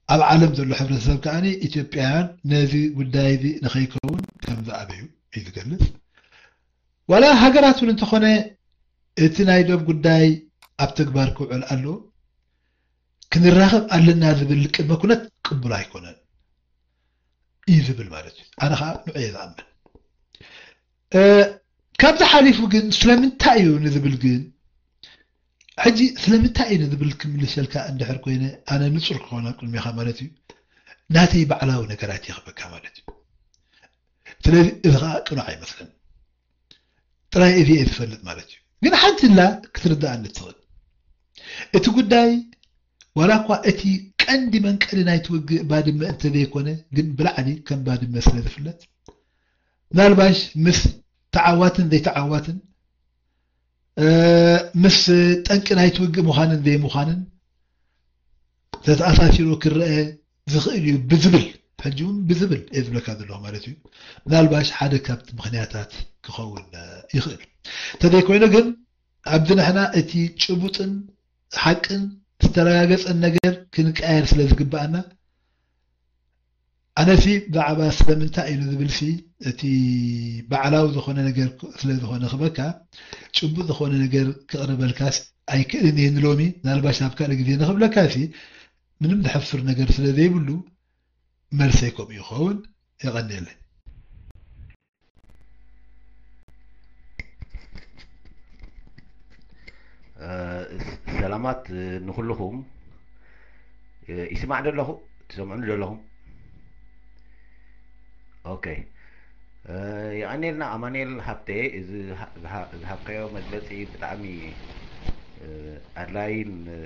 ኣብ ዓለም ዘሎ ሕብረተሰብ ከኣ ኢትዮጵያውያን ነዚ ጉዳይ እዚ ንኸይከውን ከም ዝኣበዩ እዩ ዝገልጽ። ዋላ ሃገራት እውን እንተኾነ እቲ ናይ ዶብ ጉዳይ ኣብ ተግባር ክውዕል ኣሎ፣ ክንራኸብ ኣለና ዝብል ቅድመ ኩነት ቅቡል ኣይኮነን እዩ ዝብል ማለት እዩ። ኣነ ከዓ ንዑ እየ ዝኣምን። እ፣ ካብዚ ሓሊፉ ግን ስለምንታይ እዩ ንዝብል ግን፣ ሕጂ ስለምንታይ እዩ ንዝብል ክምልሰልካ እንድሕር ኮይነ፣ ኣነ ንጹር ክኾን ኣብ ቅድሜኻ ማለት እዩ። ናተይ ባዕላዊ ነገራት ይኽበካ ማለት እዩ። ስለዚ እዚ ከዓ ቅኑዕ ኣይመስለን። ጥራይ እዚ እየ ዝፈልጥ ማለት እዩ። ግን ሓንቲ ላ ክትርዳእኒ እትኽእል፣ እቲ ጉዳይ ዋላ እኳ እቲ ቀንዲ መንቀሊ ናይቲ ውግእ ባድመ እንተዘይኮነ፣ ግን ብላዕሊ ከም ባድመ ስለ ዝፍለጥ፣ ምናልባሽ ምስ ተዓዋትን ዘይተዓዋትን፣ እ፣ ምስ ጠንቂ ናይቲ ውግእ ምዃንን ዘይምዃንን ተተኣሳሲሩ ክረአ ዝኽእል እዩ ብዝብል፣ ሕጂ እውን ብዝብል እየ ዝብለካ ዘለኹ ማለት እዩ። ምናልባሽ ሓደ ካብቲ ምኽንያታት ክኸውን ይኽእል። እንተዘይኮይኑ ግን ኣብዚ ንሕና እቲ ጭቡጥን ሓቅን ዝተረጋገጸን ነገር ክንቀያየር ስለ ዝግብኣና፣ ኣነሲ ብዛዕባ ስለምንታይ እዩ ንዝብልሲ፣ እቲ ባዕላዊ ዝኾነ ነገር ክ-፣ ስለ ዝኾነ ክበካ፣ ጭቡጥ ዝኾነ ነገር ክቕርበልካስ ኣይክእልን እየ ንሎሚ፣ ምናልባሽ ኣብ ካልእ ግዜ ንኽብለካሲ፣ ምንም ዘሕፍር ነገር ስለ ዘይብሉ፣ መልሰይ ከምኡ ይኸውን። የቐንየለይ። እ፣ ስ-፣ ሰላማት፣ እ፣ ንኹልኹም። እ፣ ይስማዕ ዶ ኣለኹ? ትሰምዑኒ ዶ ኣለኹም? ኦኬ። እ፣ የቐንየልና ኣማኑኤል ሃብተ፣ እዚ ዝሃ-፣ ዝሃ-፣ ዝሃብካዮ መግለጺ ብጣዕሚ፣ እ፣ ኣድላይን፣ እ፣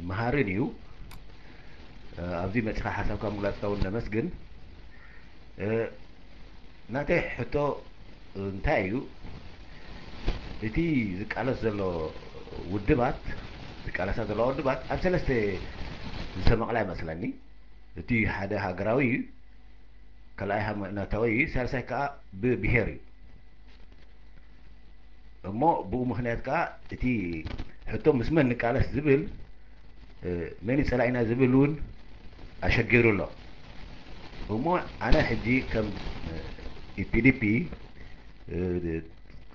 መሃርን እዩ። እ፣ ኣብዚ መጺኻ ሓሳብካ ምግላጽካ እውን ነመስግን። እ፣ ናተይ ሕቶ እንታይ እዩ? እቲ ዝቃለስ ዘሎ ውድባት፣ ዝቃለሳ ዘለዋ ውድባት ኣብ ሰለስተ ዝሰመቕላ ይመስለኒ። እቲ ሓደ ሃገራዊ እዩ፣ ካልኣይ ሃይማኖታዊ እዩ፣ ሳልሳይ ከዓ ብብሄር እዩ። እሞ ብኡ ምኽንያት ከዓ እቲ ሕቶ ምስ መን ንቃለስ ዝብል፣ እ፣ መን እዩ ጸላኢና ዝብል እውን ኣሸጊሩ ኣሎ። እሞ ኣነ ሕጂ ከም፣ እ፣ ኢ ፒ ዲ ፒ፣ እ፣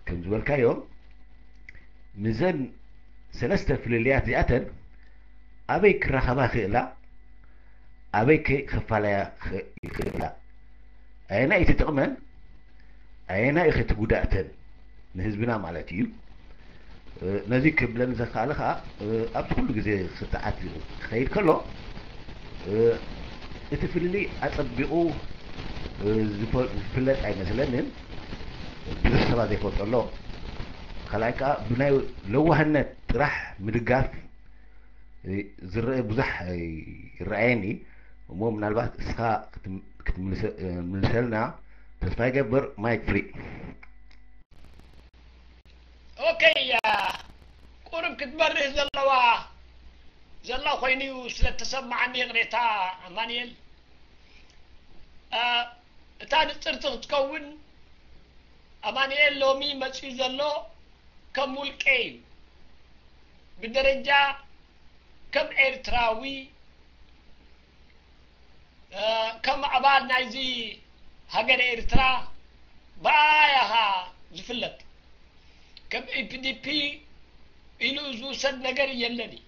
ከም ዝበልካዮ ምዘን ሰለስተ ፍልልያት እዚኣተን ኣበይ ክራኸባ ይኽእላ፣ ኣበይ ከ-፣ ክፋለያ ኽ-፣ ይኽእላ፣ ኣየናይ እቲ ጥቕመን፣ ኣየናይ እዩ እቲ ጉዳእተን ንህዝብና ማለት እዩ። እ፣ ነዚ ክብለኒ ዘኽኣለ ኸኣ፣ እ፣ ኣብቲ ኩሉ ግዜ ክትዓት ክኸይድ ከሎ፣ እ፣ እቲ ፍልልይ ኣጸቢቑ፣ እ፣ ዝፈ-፣ ዝፍለጥ ኣይመስለንን። ብዙሕ ሰባት ዘይፈልጦ ኣሎ። ካልኣይ ከኣ ብናይ ለዋህነት ጥራሕ ምድጋፍ፣ እ፣ ዝረአ ብዙሕ ይረኣየኒ። እሞ ምናልባት እስኻ ክትም-፣ ክትምልሰ-፣ እ፣ ምልሰልና ተስፋ ይገብር። ማይክ ፍሪ። ኦኬ፣ ያ ቁሩብ ክትበርህ ዘለዋ፣ ዘላ ኮይኑ እዩ ስለተሰማዓኒ ይቕሬታ ኣማኑኤል። እ፣ እታ ንጽርቲ ክትከውን፣ ኣማኑኤል ሎሚ መጺኡ ዘሎ ከም ውልቀ እዩ። ብደረጃ ከም ኤርትራዊ፣ እ፣ ከም ኣባል ናይዚ ሃገር ኤርትራ ብኣያ ኢኻ ዝፍለጥ። ከም ኢ ፒ ዲ ፒ ኢሉ ዝውሰድ ነገር የለን እዩ።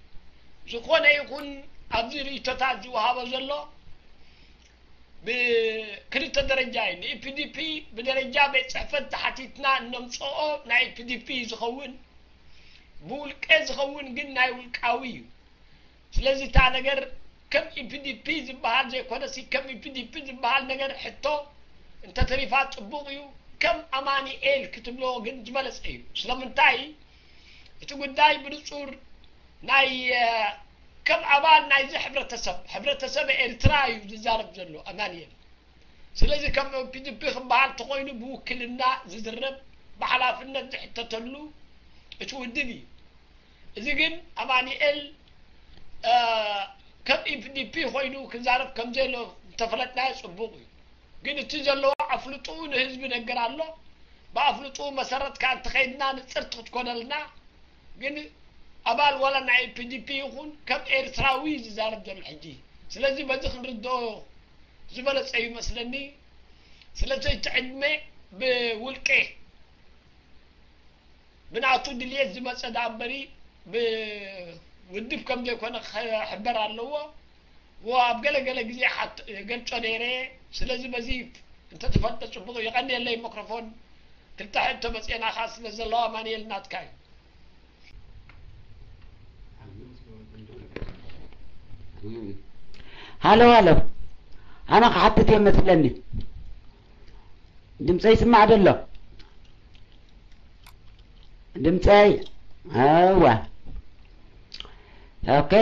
ዝኾነ ይኹን ኣብዚ ርእይቶታት ዝወሃቦ ዘሎ ብክልተ ደረጃ እዩ። ን ኢ ፒ ዲ ፒ ብደረጃ ቤት ጽሕፈት ተሓቲትና እነምጽኦ ናይ ኢ ፒ ዲ ፒ ዝኸውን፣ ብውልቀ ዝኸውን ግን ናይ ውልቃዊ እዩ። ስለዚ እታ ነገር ከም ኢ ፒ ዲ ፒ ዝበሃል ዘይኮነሲ፣ ከም ኢ ፒ ዲ ፒ ዝበሃል ነገር ሕቶ እንተተሪፋ ጽቡቕ እዩ። ከም ኣማኑኤል ክትብሎ ግን ዝበለጸ እዩ። ስለምንታይ? እቲ ጉዳይ ብንጹር ናይ፣ እ፣ ከም ኣባል ናይዚ ሕብረተሰብ፣ ሕብረተሰብ ኤርትራ እዩ ዝዛረብ ዘሎ ኣማኑኤል። ስለዚ ከም ፒ ዲ ፒ ክበሃል ተኾይኑ ብውክልና ዝዝረብ፣ ብሓላፍነት ዝሕተተሉ እቲ ውድብ እዩ። እዚ ግን ኣማኒኤል ከም ኢፒዲፒ ኮይኑ ክዛረብ ከም ዘሎ እንተፈለጥናዮ ጽቡቕ እዩ። ግን እቲ ዘለዎ ኣፍልጥኡ ንህዝቢ ነገር ኣሎ። ብኣፍልጥኡ መሰረት ከኣ እንተኸይድና ንጽርቲ ክትኮነልና። ግን ኣባል ዋላ ናይ ኢፒዲፒ ይኹን ከም ኤርትራዊ ዝዛረብ ዘሎ ሕጂ። ስለዚ በዚ ክንርድኦ ዝበለጸ ይመስለኒ። ስለዚ እቲ ዕድመ ብውልቄ ብናቱ ድልየት ዝመጸ ደኣ እምበሪ ብውድብ ከም ዘይኮነ ክሕበር ኣለዎ። ወ ኣብ ገለ ገለ ግዜ ሓት ገልጾ ነይረ። ስለዚ በዚ እንተትፈልጦ ጽቡቕ እዩ። የቐንየለይ ማይክሮፎን ክልተ ሕቶ መጽኤናኻ ስለ ዘለዋ ኣማኑኤል ናትካ እዩ። ሃሎ ሃሎ፣ ኣነ ክሓትት እየ መስለኒ። ድምፀይ ይስማዕ ደሎ? ድምፀይ እወ። ኦኬ።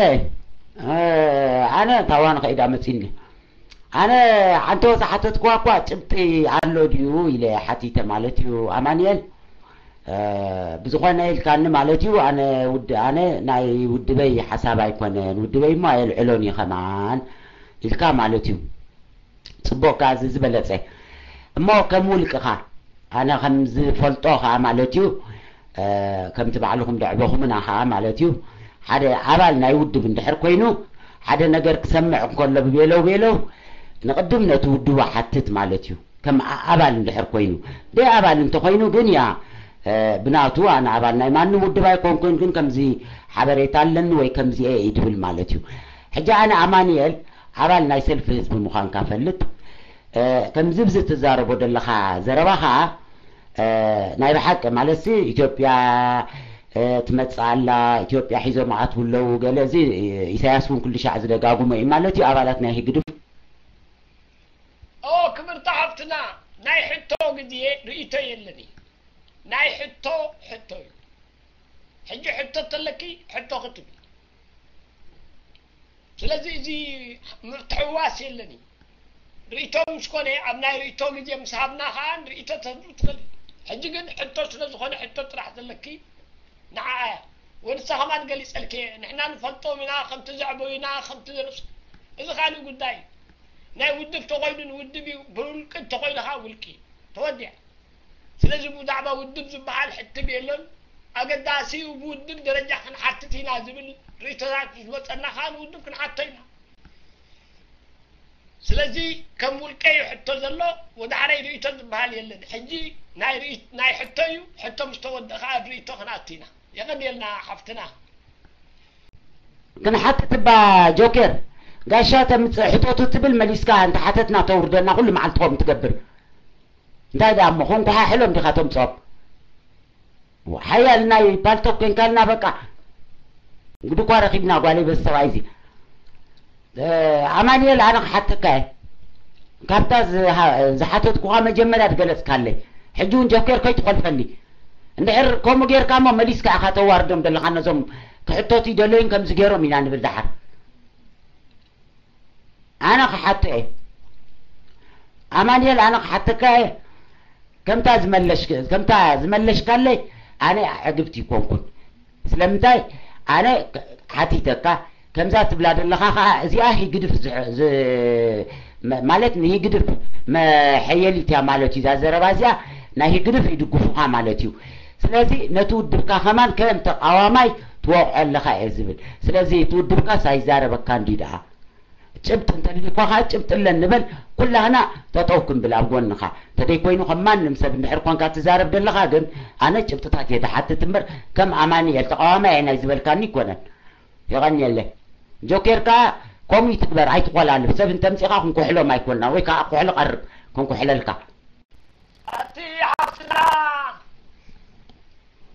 ኣነ ታዋን ከይዳ መፂኒ። ኣነ ሓንቲ ወፃ ሓተትኩዋ እኳ ጭብጢ ኣሎ ድዩ ኢለ ሓቲተ ማለት እዩ ኣማንኤል። ብዝኾነ ኢልካኒ ማለት እዩ። ኣነ ውድ ኣነ ናይ ውድበይ ሓሳብ ኣይኮነን፣ ውድበይ እሞ ኣየልዕሎን እዩ ከማን ኢልካ ማለት እዩ። ጽቡቕ ከኣ እዚ ዝበለጸ እሞ ከም ውልቅኻ ኣነ ከም ዝፈልጦ ከኣ ማለት እዩ። ከምቲ ባዕልኹም ደዕበኹምና ከኣ ማለት እዩ። ሓደ ኣባል ናይ ውድብ እንድሕር ኮይኑ ሓደ ነገር ክሰምዕ እንከሎ ብቤለው ቤለው ንቕድም ነቲ ውድቡ ሓትት ማለት እዩ። ከም ኣባል እንድሕር ኮይኑ ደይ ኣባል እንተኾይኑ ግን ያ ብናቱ ኣነ ኣባል ናይ ማንም ውድብ ኣይኮንኩን፣ ግን ከምዚ ሓበሬታ ኣለኒ ወይ ከምዚ እየ እዩ ድብል ማለት እዩ። ሕጂ ኣነ ኣማንኤል ኣባል ናይ ሰልፊ ህዝቢ ምዃንካ ፈልጥ። ከምዚ ብዚ ትዛረቦ ዘለኻ ዘረባ ኸዓ ናይ ብሓቂ ማለትሲ ኢትዮጵያ ትመጽእ ኣላ፣ ኢትዮጵያ ሒዞም ኣትው ኣለዉ፣ ገለ እዚ ኢሳያስ እውን ኩሉ ሻዕ ዝደጋግሞ እዩ ማለት እዩ። ኣባላት ናይ ህግድፍ ኦ ክብርቲ ሓፍትና ናይ ሕቶ ግዜ ርእይቶ የለን እዩ። ናይ ሕቶ ሕቶ እዩ። ሕጂ ሕቶ ተለኪ ሕቶ ክትብል። ስለዚ እዚ ምትሕውዋስ የለን እዩ። ርእይቶ ምስ ኮነ ኣብ ናይ ርእይቶ ግዜ ምስ ሃብና ከዓ ንርእይቶ ተህብ ትኽእል። ሕጂ ግን ሕቶ ስለ ዝኾነ ሕቶ ጥራሕ ዘለኪ ንዓኣ እያ። ወንሳ ከማን ገሊጸልኪ እየ። ንሕና ንፈልጦም ኢና ከምቲ ዘዕበዩና ከምቲ ዘርሱ። እዚ ካልእ ጉዳይ እዩ። ናይ ውድብ ተኾይኑ ንውድብ እዩ፣ ብውልቂ እንተኾይኑ ከዓ ውልቂ እዩ። ተወዲኣ። ስለዚ ብዛዕባ ውድብ ዝበሃል ሕትም የሎን። ኣገዳሲ እዩ ብውድብ ደረጃ ክንሓትት ኢና ዝብል ርእይቶታት ዝመፀና ከዓ ንውድብ ክንሓቶ ኢና። ስለዚ ከም ውልቀ እዩ ሕቶ ዘሎ፣ ወደ ሓረይ ርእይቶ ዝበሃል የለን። ሕጂ ናይ ርእይ- ናይ ሕቶ እዩ፣ ሕቶ ምስ ተወድአ ከዓ ኣብ ርእይቶ ክንኣቱ ኢና። የቐንየልና ሓፍትና። ክንሓትት እባ ጆኬር ጋሻ ተምፅእ ሕቶቱ ትብል መሊስካ እንተሓተትና ተውርደና ኩሉ መዓልቲ ከምኡ ትገብር እንታይ ደኣ እሞ ኮንኩሓሕሎም ዲኻ ተምፅኦም ሓያል ናይ ፓልቶክ ኮንካልና በቃ እንግዲ እኳ ረኺብና ጓለይ በዚ ሰብኣይ እዚ ኣማንኤል ኣነ ክሓተካ እየ ካብታ ዝሓተትኩኻ መጀመርያ ትገለፅካለይ ሕጂ እውን ጆኬር ከይትኾልፈኒ እንድሕር ከምኡ ጌርካ እሞ መሊስካ ኢኻ ተዋርዶም ዘለኻ ነዞም ክሕተቱ ይደለዩን ከምዚ ገይሮም ኢና ንብል ደሓር ኣነ ክሓቶ እየ ኣማንኤል ኣነ ክሓተካ እየ ከምታ ዝመለሽ ከምታ ዝመለሽካለይ ኣነ ዕግብቲ ይኮንኩን ስለምንታይ ኣነ ሓቲተካ ከምዛ ትብላ ዘለኻ ከዓ እዚኣ ህግድፍ ማለት ንህግድፍ መሐየሊት እያ ማለት እዩ እዛ ዘረባ እዚኣ ናይ ህግድፍ ይድግፉኻ ማለት እዩ ስለዚ ነቲ ውድብካ ከማን ከም ተቃዋማይ ትወቕዖ ኣለኻ እየ ዝብል ስለዚ እቲ ውድብካስ ኣይዛረበካ እንድዩ ደኣ ጭብጢ እንተልዩኳ ከዓ ጭብጢ ኣለኒ በል ኩላህና ጠጠው ክንብል ኣብ ጎንኻ እንተደይ ኮይኑ ከም ማንም ሰብ እንድሕር ኮንካ ትዛረብ ዘለኻ ግን ኣነ ጭብጥታት እየ ዝሓትት እምበር ከም ኣማኒኤል ተቃዋማይ እየ ናይ ዝበልካኒ ይኮነን የቐንየለይ ጆኬር ከዓ ከምኡ ይትግበር ኣይትቆላልፍ ሰብ እንተምፂኻ ክንኩሕሎም ኣይኮንና ወይ ከዓ ኩሕሊ ቀርብ ክንኩሕለልካ ኣቲ ሓፍትና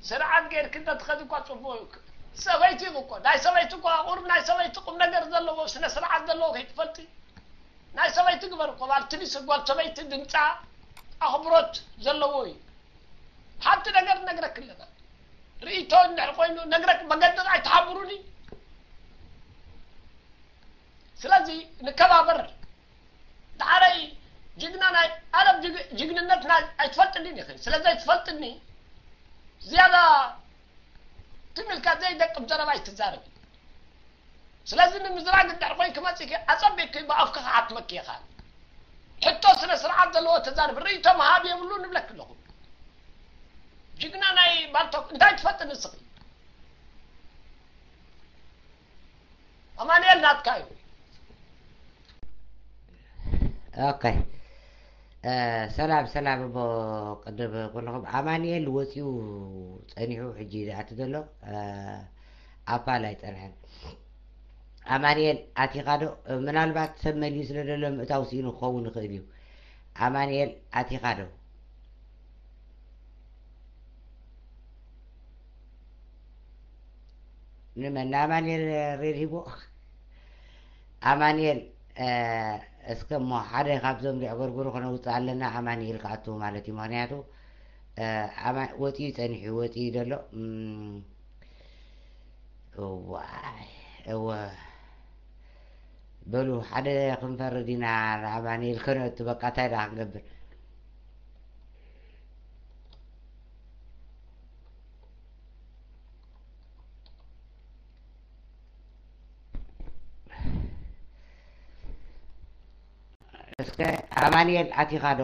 ስርዓት ጌርኪ እንተትኸዲ እኳ ፅቡቅ እዩ። ሰበይቲ እኮ ናይ ሰበይቲ እኮ ቁሩብ ናይ ሰበይቲ ቁም ነገር ዘለዎ ስነ ስርዓት ዘለዎ ከይትፈልጢ ናይ ሰበይቲ ግበር እኮ ኣብቲ ንስ ጓል ሰበይቲ ድምፃ ኣኽብሮት ዘለዎ እዩ። ሓንቲ ነገር ነግረክ ኣለና ርእይቶ እንድሕር ኮይኑ ነግረክ መገዲ ኣይትሓብሩኒ። ስለዚ ንከባበር ዳሕረይ ጅግና ናይ ዓለም ጅግንነትና ኣይትፈልጥኒን ኢኺ ስለ ዘይትፈልጥኒ ዝያዳ ትም ኢልካ ዘይደቅም ዘረባ ኣይትዛረብ። ስለዚ ንምዝራግ እንድሕር ኮይንኪ መጺእኪ ኣጸቢቕኪ ብኣፍኪ ክሓትመኪ ይኽእል። ሕቶ ስነ ስርዓት ዘለዎ ተዛረቢ። ርእይቶ ምሃብ የብሉ ንብለኪ ኣለኹ። ጅግና ናይ ባልቶክ እንታይ ትፈጥን ንስኺ? ኣማኑኤል ናትካ እዩ። ኦኬ። ሰላም ሰላም እሞ ቅድም ኩልኹም ኣማኑኤል ወፂኡ ፀኒሑ ሕጂ ዝኣቲ ዘሎ ኣፓል ኣይፀንሐን። ኣማኑኤል ኣቲኻ ዶ? ምናልባት ሰብ መሊኡ ስለ ዘሎ ምእታው ስኢኑ ክኸውን ይኽእል እዩ። ኣማኑኤል ኣቲኻ ዶ? ንመን ንኣማኑኤል ሬድ ሂቦ? ኣማኑኤል እስከ እሞ ሓደ ካብዞም ዘዕገርግሩ ክነውፅእ ኣለና ኣማኑኤል ክኣቱ ማለት እዩ። ምክንያቱ ወፂኡ ፀኒሑ ወፂኡ ዘሎ እወ በሉ ሓደ ክንፈርድ ኢና ንኣማኑኤል ከነእቱ በቃ እንታይ ደኣ ክንገብር። እስከ ኣማኑኤል ኣቲኻ ዶ?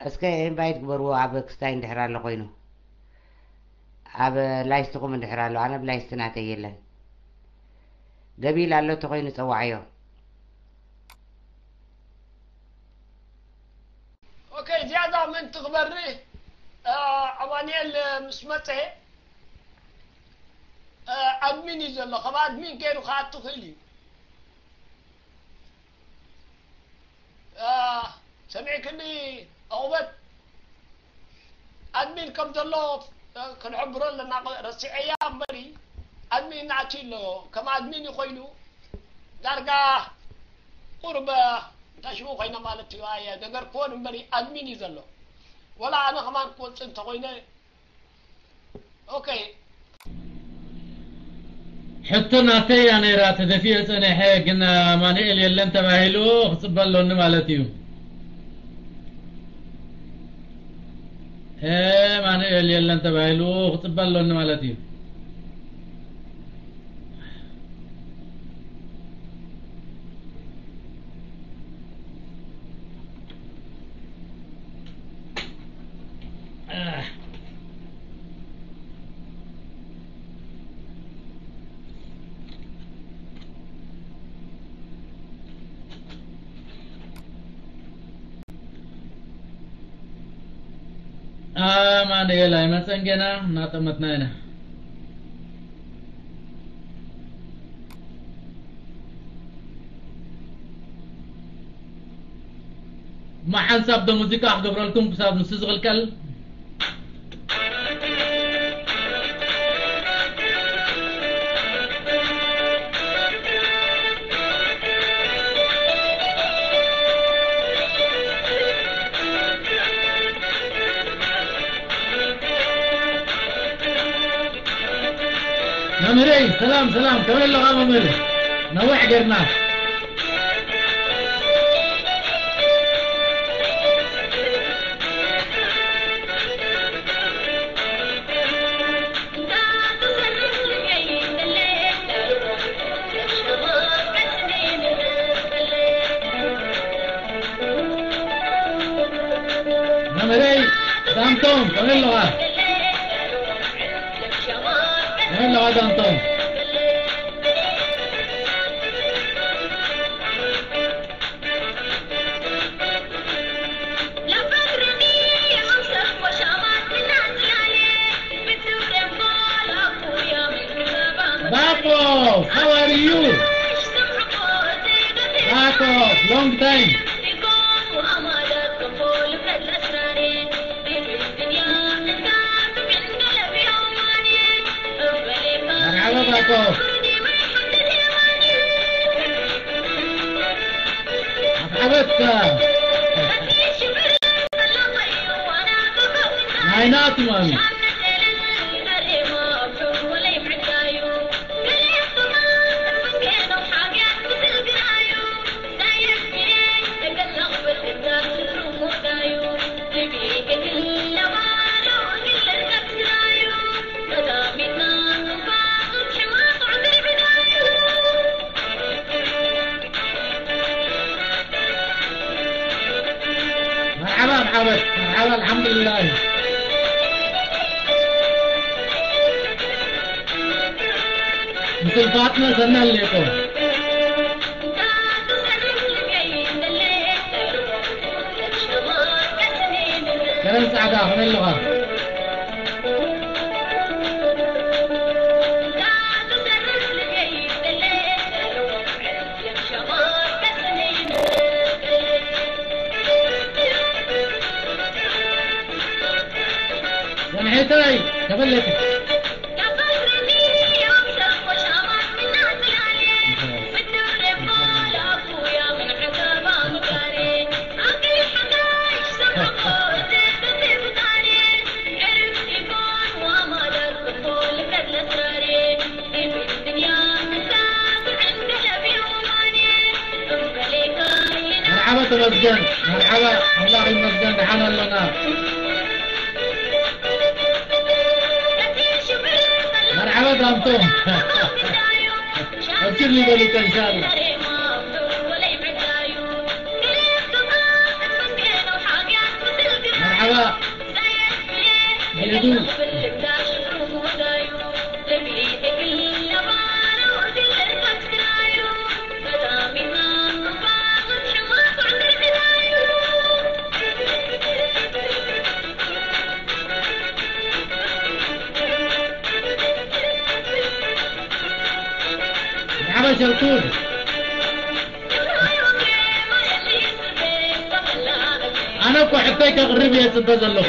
እስከ ኢንቫይት ግበርዎ ኣብ ክስታይ እንድሕር ኣሎ ኮይኑ ኣብ ላይስትኹም እንድሕር ኣሎ ኣነ ብላይስት ናተይ የለን ገቢል ኣሎ ተኾይኑ ጸዋዕዮ። ኦኬ ዝያዳ ምእንቲ ክበርህ ኣማኑኤል ምስ መፀ ኣድሚን እዩ ዘሎ። ካብ ኣድሚን ገይሩ ክኣቱ ክእል እዩ። ሰሚዕክኒ? ዕቑበት ኣድሚን ከም ዘሎ ክንሕብሮ ኣለና። ረሲዐያ እምበሪ ኣድሚን ኣትዩ ኣሎ። ከም ኣድሚን ኮይኑ ዳርጋ ቁርበ እንታይ ሽሙ ኮይና ማለት እዩ። ኣየ ነገር ክኾን እምበሪ ኣድሚን እዩ ዘሎ። ወላ ኣነ ከማን ክወፅእ እንተኮይነ ኦኬ። ሕቶ ናተይ እያ ነይራ ተደፊኦ ጸኒሐ ግን ኣማኑኤል የለን ተባሂሉ ክጽበ ኣሎኒ ማለት እዩ። ኣማኑኤል የለን ተባሂሉ ክጽበ ኣሎኒ ማለት እዩ። ኣማኑኤል ኣይመጸን ገና እናጠመትና ኢና። ማሓንሳብ ዶ ሙዚቃ ክገብረልኩም ክሳብ ንሱ ዝቕልቀል። መምህረይ ሰላም ሰላም ከመይ ኣለኻ መምህር ነዊሕ ጌርና መምህረይ ዳንቶም ከመይ ኣለኻ ከመይ ኣለኻ ዳንቶም Bako, how are you? Bako, long time. مرحبا باكو. مرحبا. عينات مامي. الحمد لله. مثل فاطمة سنة لكم. كلام سعداء، خلي اللغة. ሰምሒታይ ተበለቲ። መርሓባ ተመስገን፣ መርሓባ ኣምላኽ ይመስገን፣ ደሓን ኣለና። መርሓባ ዳምቶም። ኣብሽር ሊበሉካ ኢንሻኣላህ። መርሓባ። መርሓባ ሸርኩር። ኣነ እኮ ሕቶይ ከቕርብ እየ ዝጽበ ዘለኹ።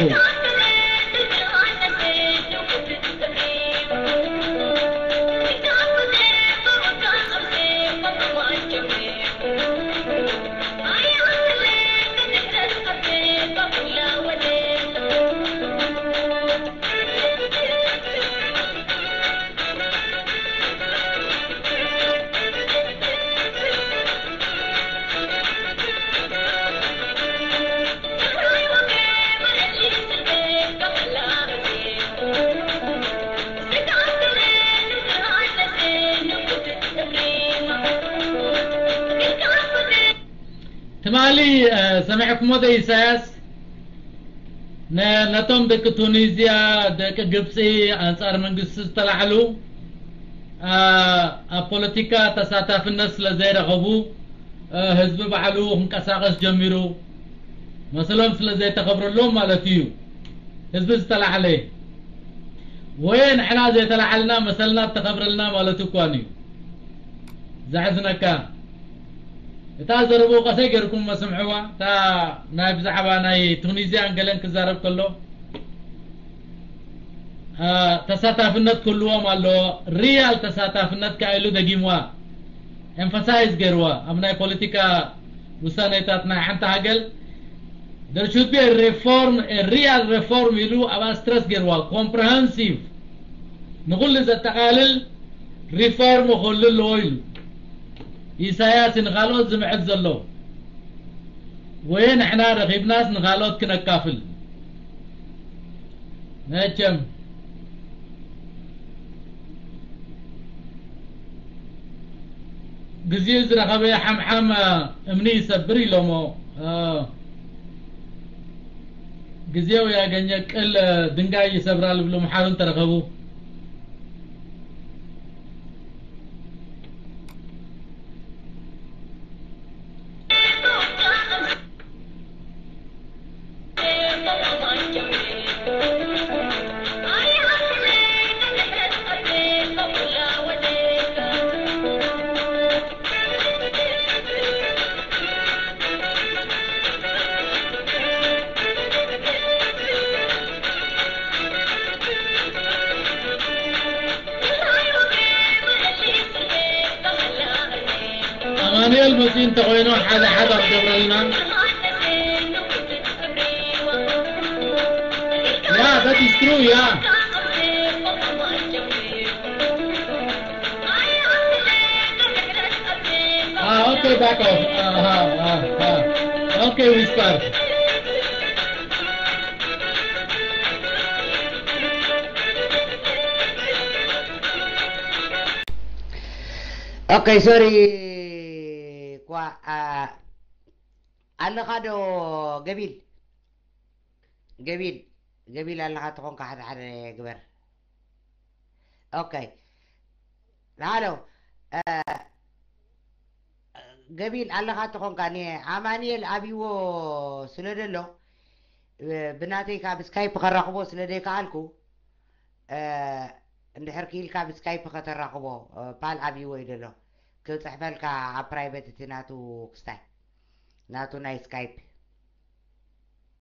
ትማሊ ሰሚዕኩሞ ዶ ኢሳያስ? ነቶም ደቂ ቱኒዝያ፣ ደቂ ግብፂ ኣንፃር መንግስቲ ዝተላዕሉ ኣብ ፖለቲካ ተሳታፍነት ስለ ዘይረኸቡ ህዝቢ ባዕሉ ክንቀሳቀስ ጀሚሩ፣ መሰሎም ስለ ዘይተኸብረሎም ማለት እዩ ህዝቢ ዝተላዕለ። ወይ ንሕና ዘይተላዕልና መሰልና ተኸብረልና ማለት እኳን እዩ። ዘሕዝነካ። እታ ዘረብኡ ቀሰይ ገይርኩም መስምዕዋ፣ እታ ናይ ብዛዕባ ናይ ቱኒዝያን ገለን ክዛረብ ከሎ ተሳታፍነት ክህልዎም ኣለዎ። ሪያል ተሳታፍነት ከኣ ኢሉ ደጊምዋ፣ ኤምፋሳይዝ ገይርዋ ኣብ ናይ ፖለቲካ ውሳኔታት ናይ ሓንቲ ሃገር። There should be a reform, a real reform ኢሉ ኣብ ስትረስ ገይርዋ። ኮምፕረሄንሲቭ፣ ንኹሉ ዘጠቓልል ሪፎርም ክህሉ ኣለዎ ኢሉ። ኢሳያስ ንኻልኦት ዝምዕድ ዘሎ፣ ወይ ንሕና ረኺብናስ ንኻልኦት ክነካፍል? መቸም ግዜ ዝረኸበ ሓምሓም እምኒ ይሰብር ኢሎሞ። ግዜው ያገኘ ቅል ድንጋይ ይሰብራል ብሉ መሓሩ እንተረኸቡ። ኣማኑኤል መፂኡ እንተኾይኑ ሓደ ሓደ ክገብረልና። Yeah, that is true, yeah. Ah, okay, back off. Ah, ah, ah, ah. Okay, we start. Okay, sorry. ኳ ኣለኻ ዶ ገቢል? ገቢል ገቢል ኣለኻ ተኾንካ ሓደ ሓደ ግበር። ኦኬ። ሃሎ። ገቢል ኣለኻ ተኾንካ፣ ኣማንኤል ኣብይዎ ስለ ደሎ፣ ብናተይ ካብ ስካይፕ ከራኽቦ ስለ ዘይከኣልኩ፣ እንድሕር ክኢልካ ብስካይፕ ከተራኽቦ፣ ፓል ኣብይዎ እዩ ደሎ። ክፅሕፈልካ ኣብ ፕራይቬት እቲ ናቱ ክስታይ፣ ናቱ ናይ ስካይፕ።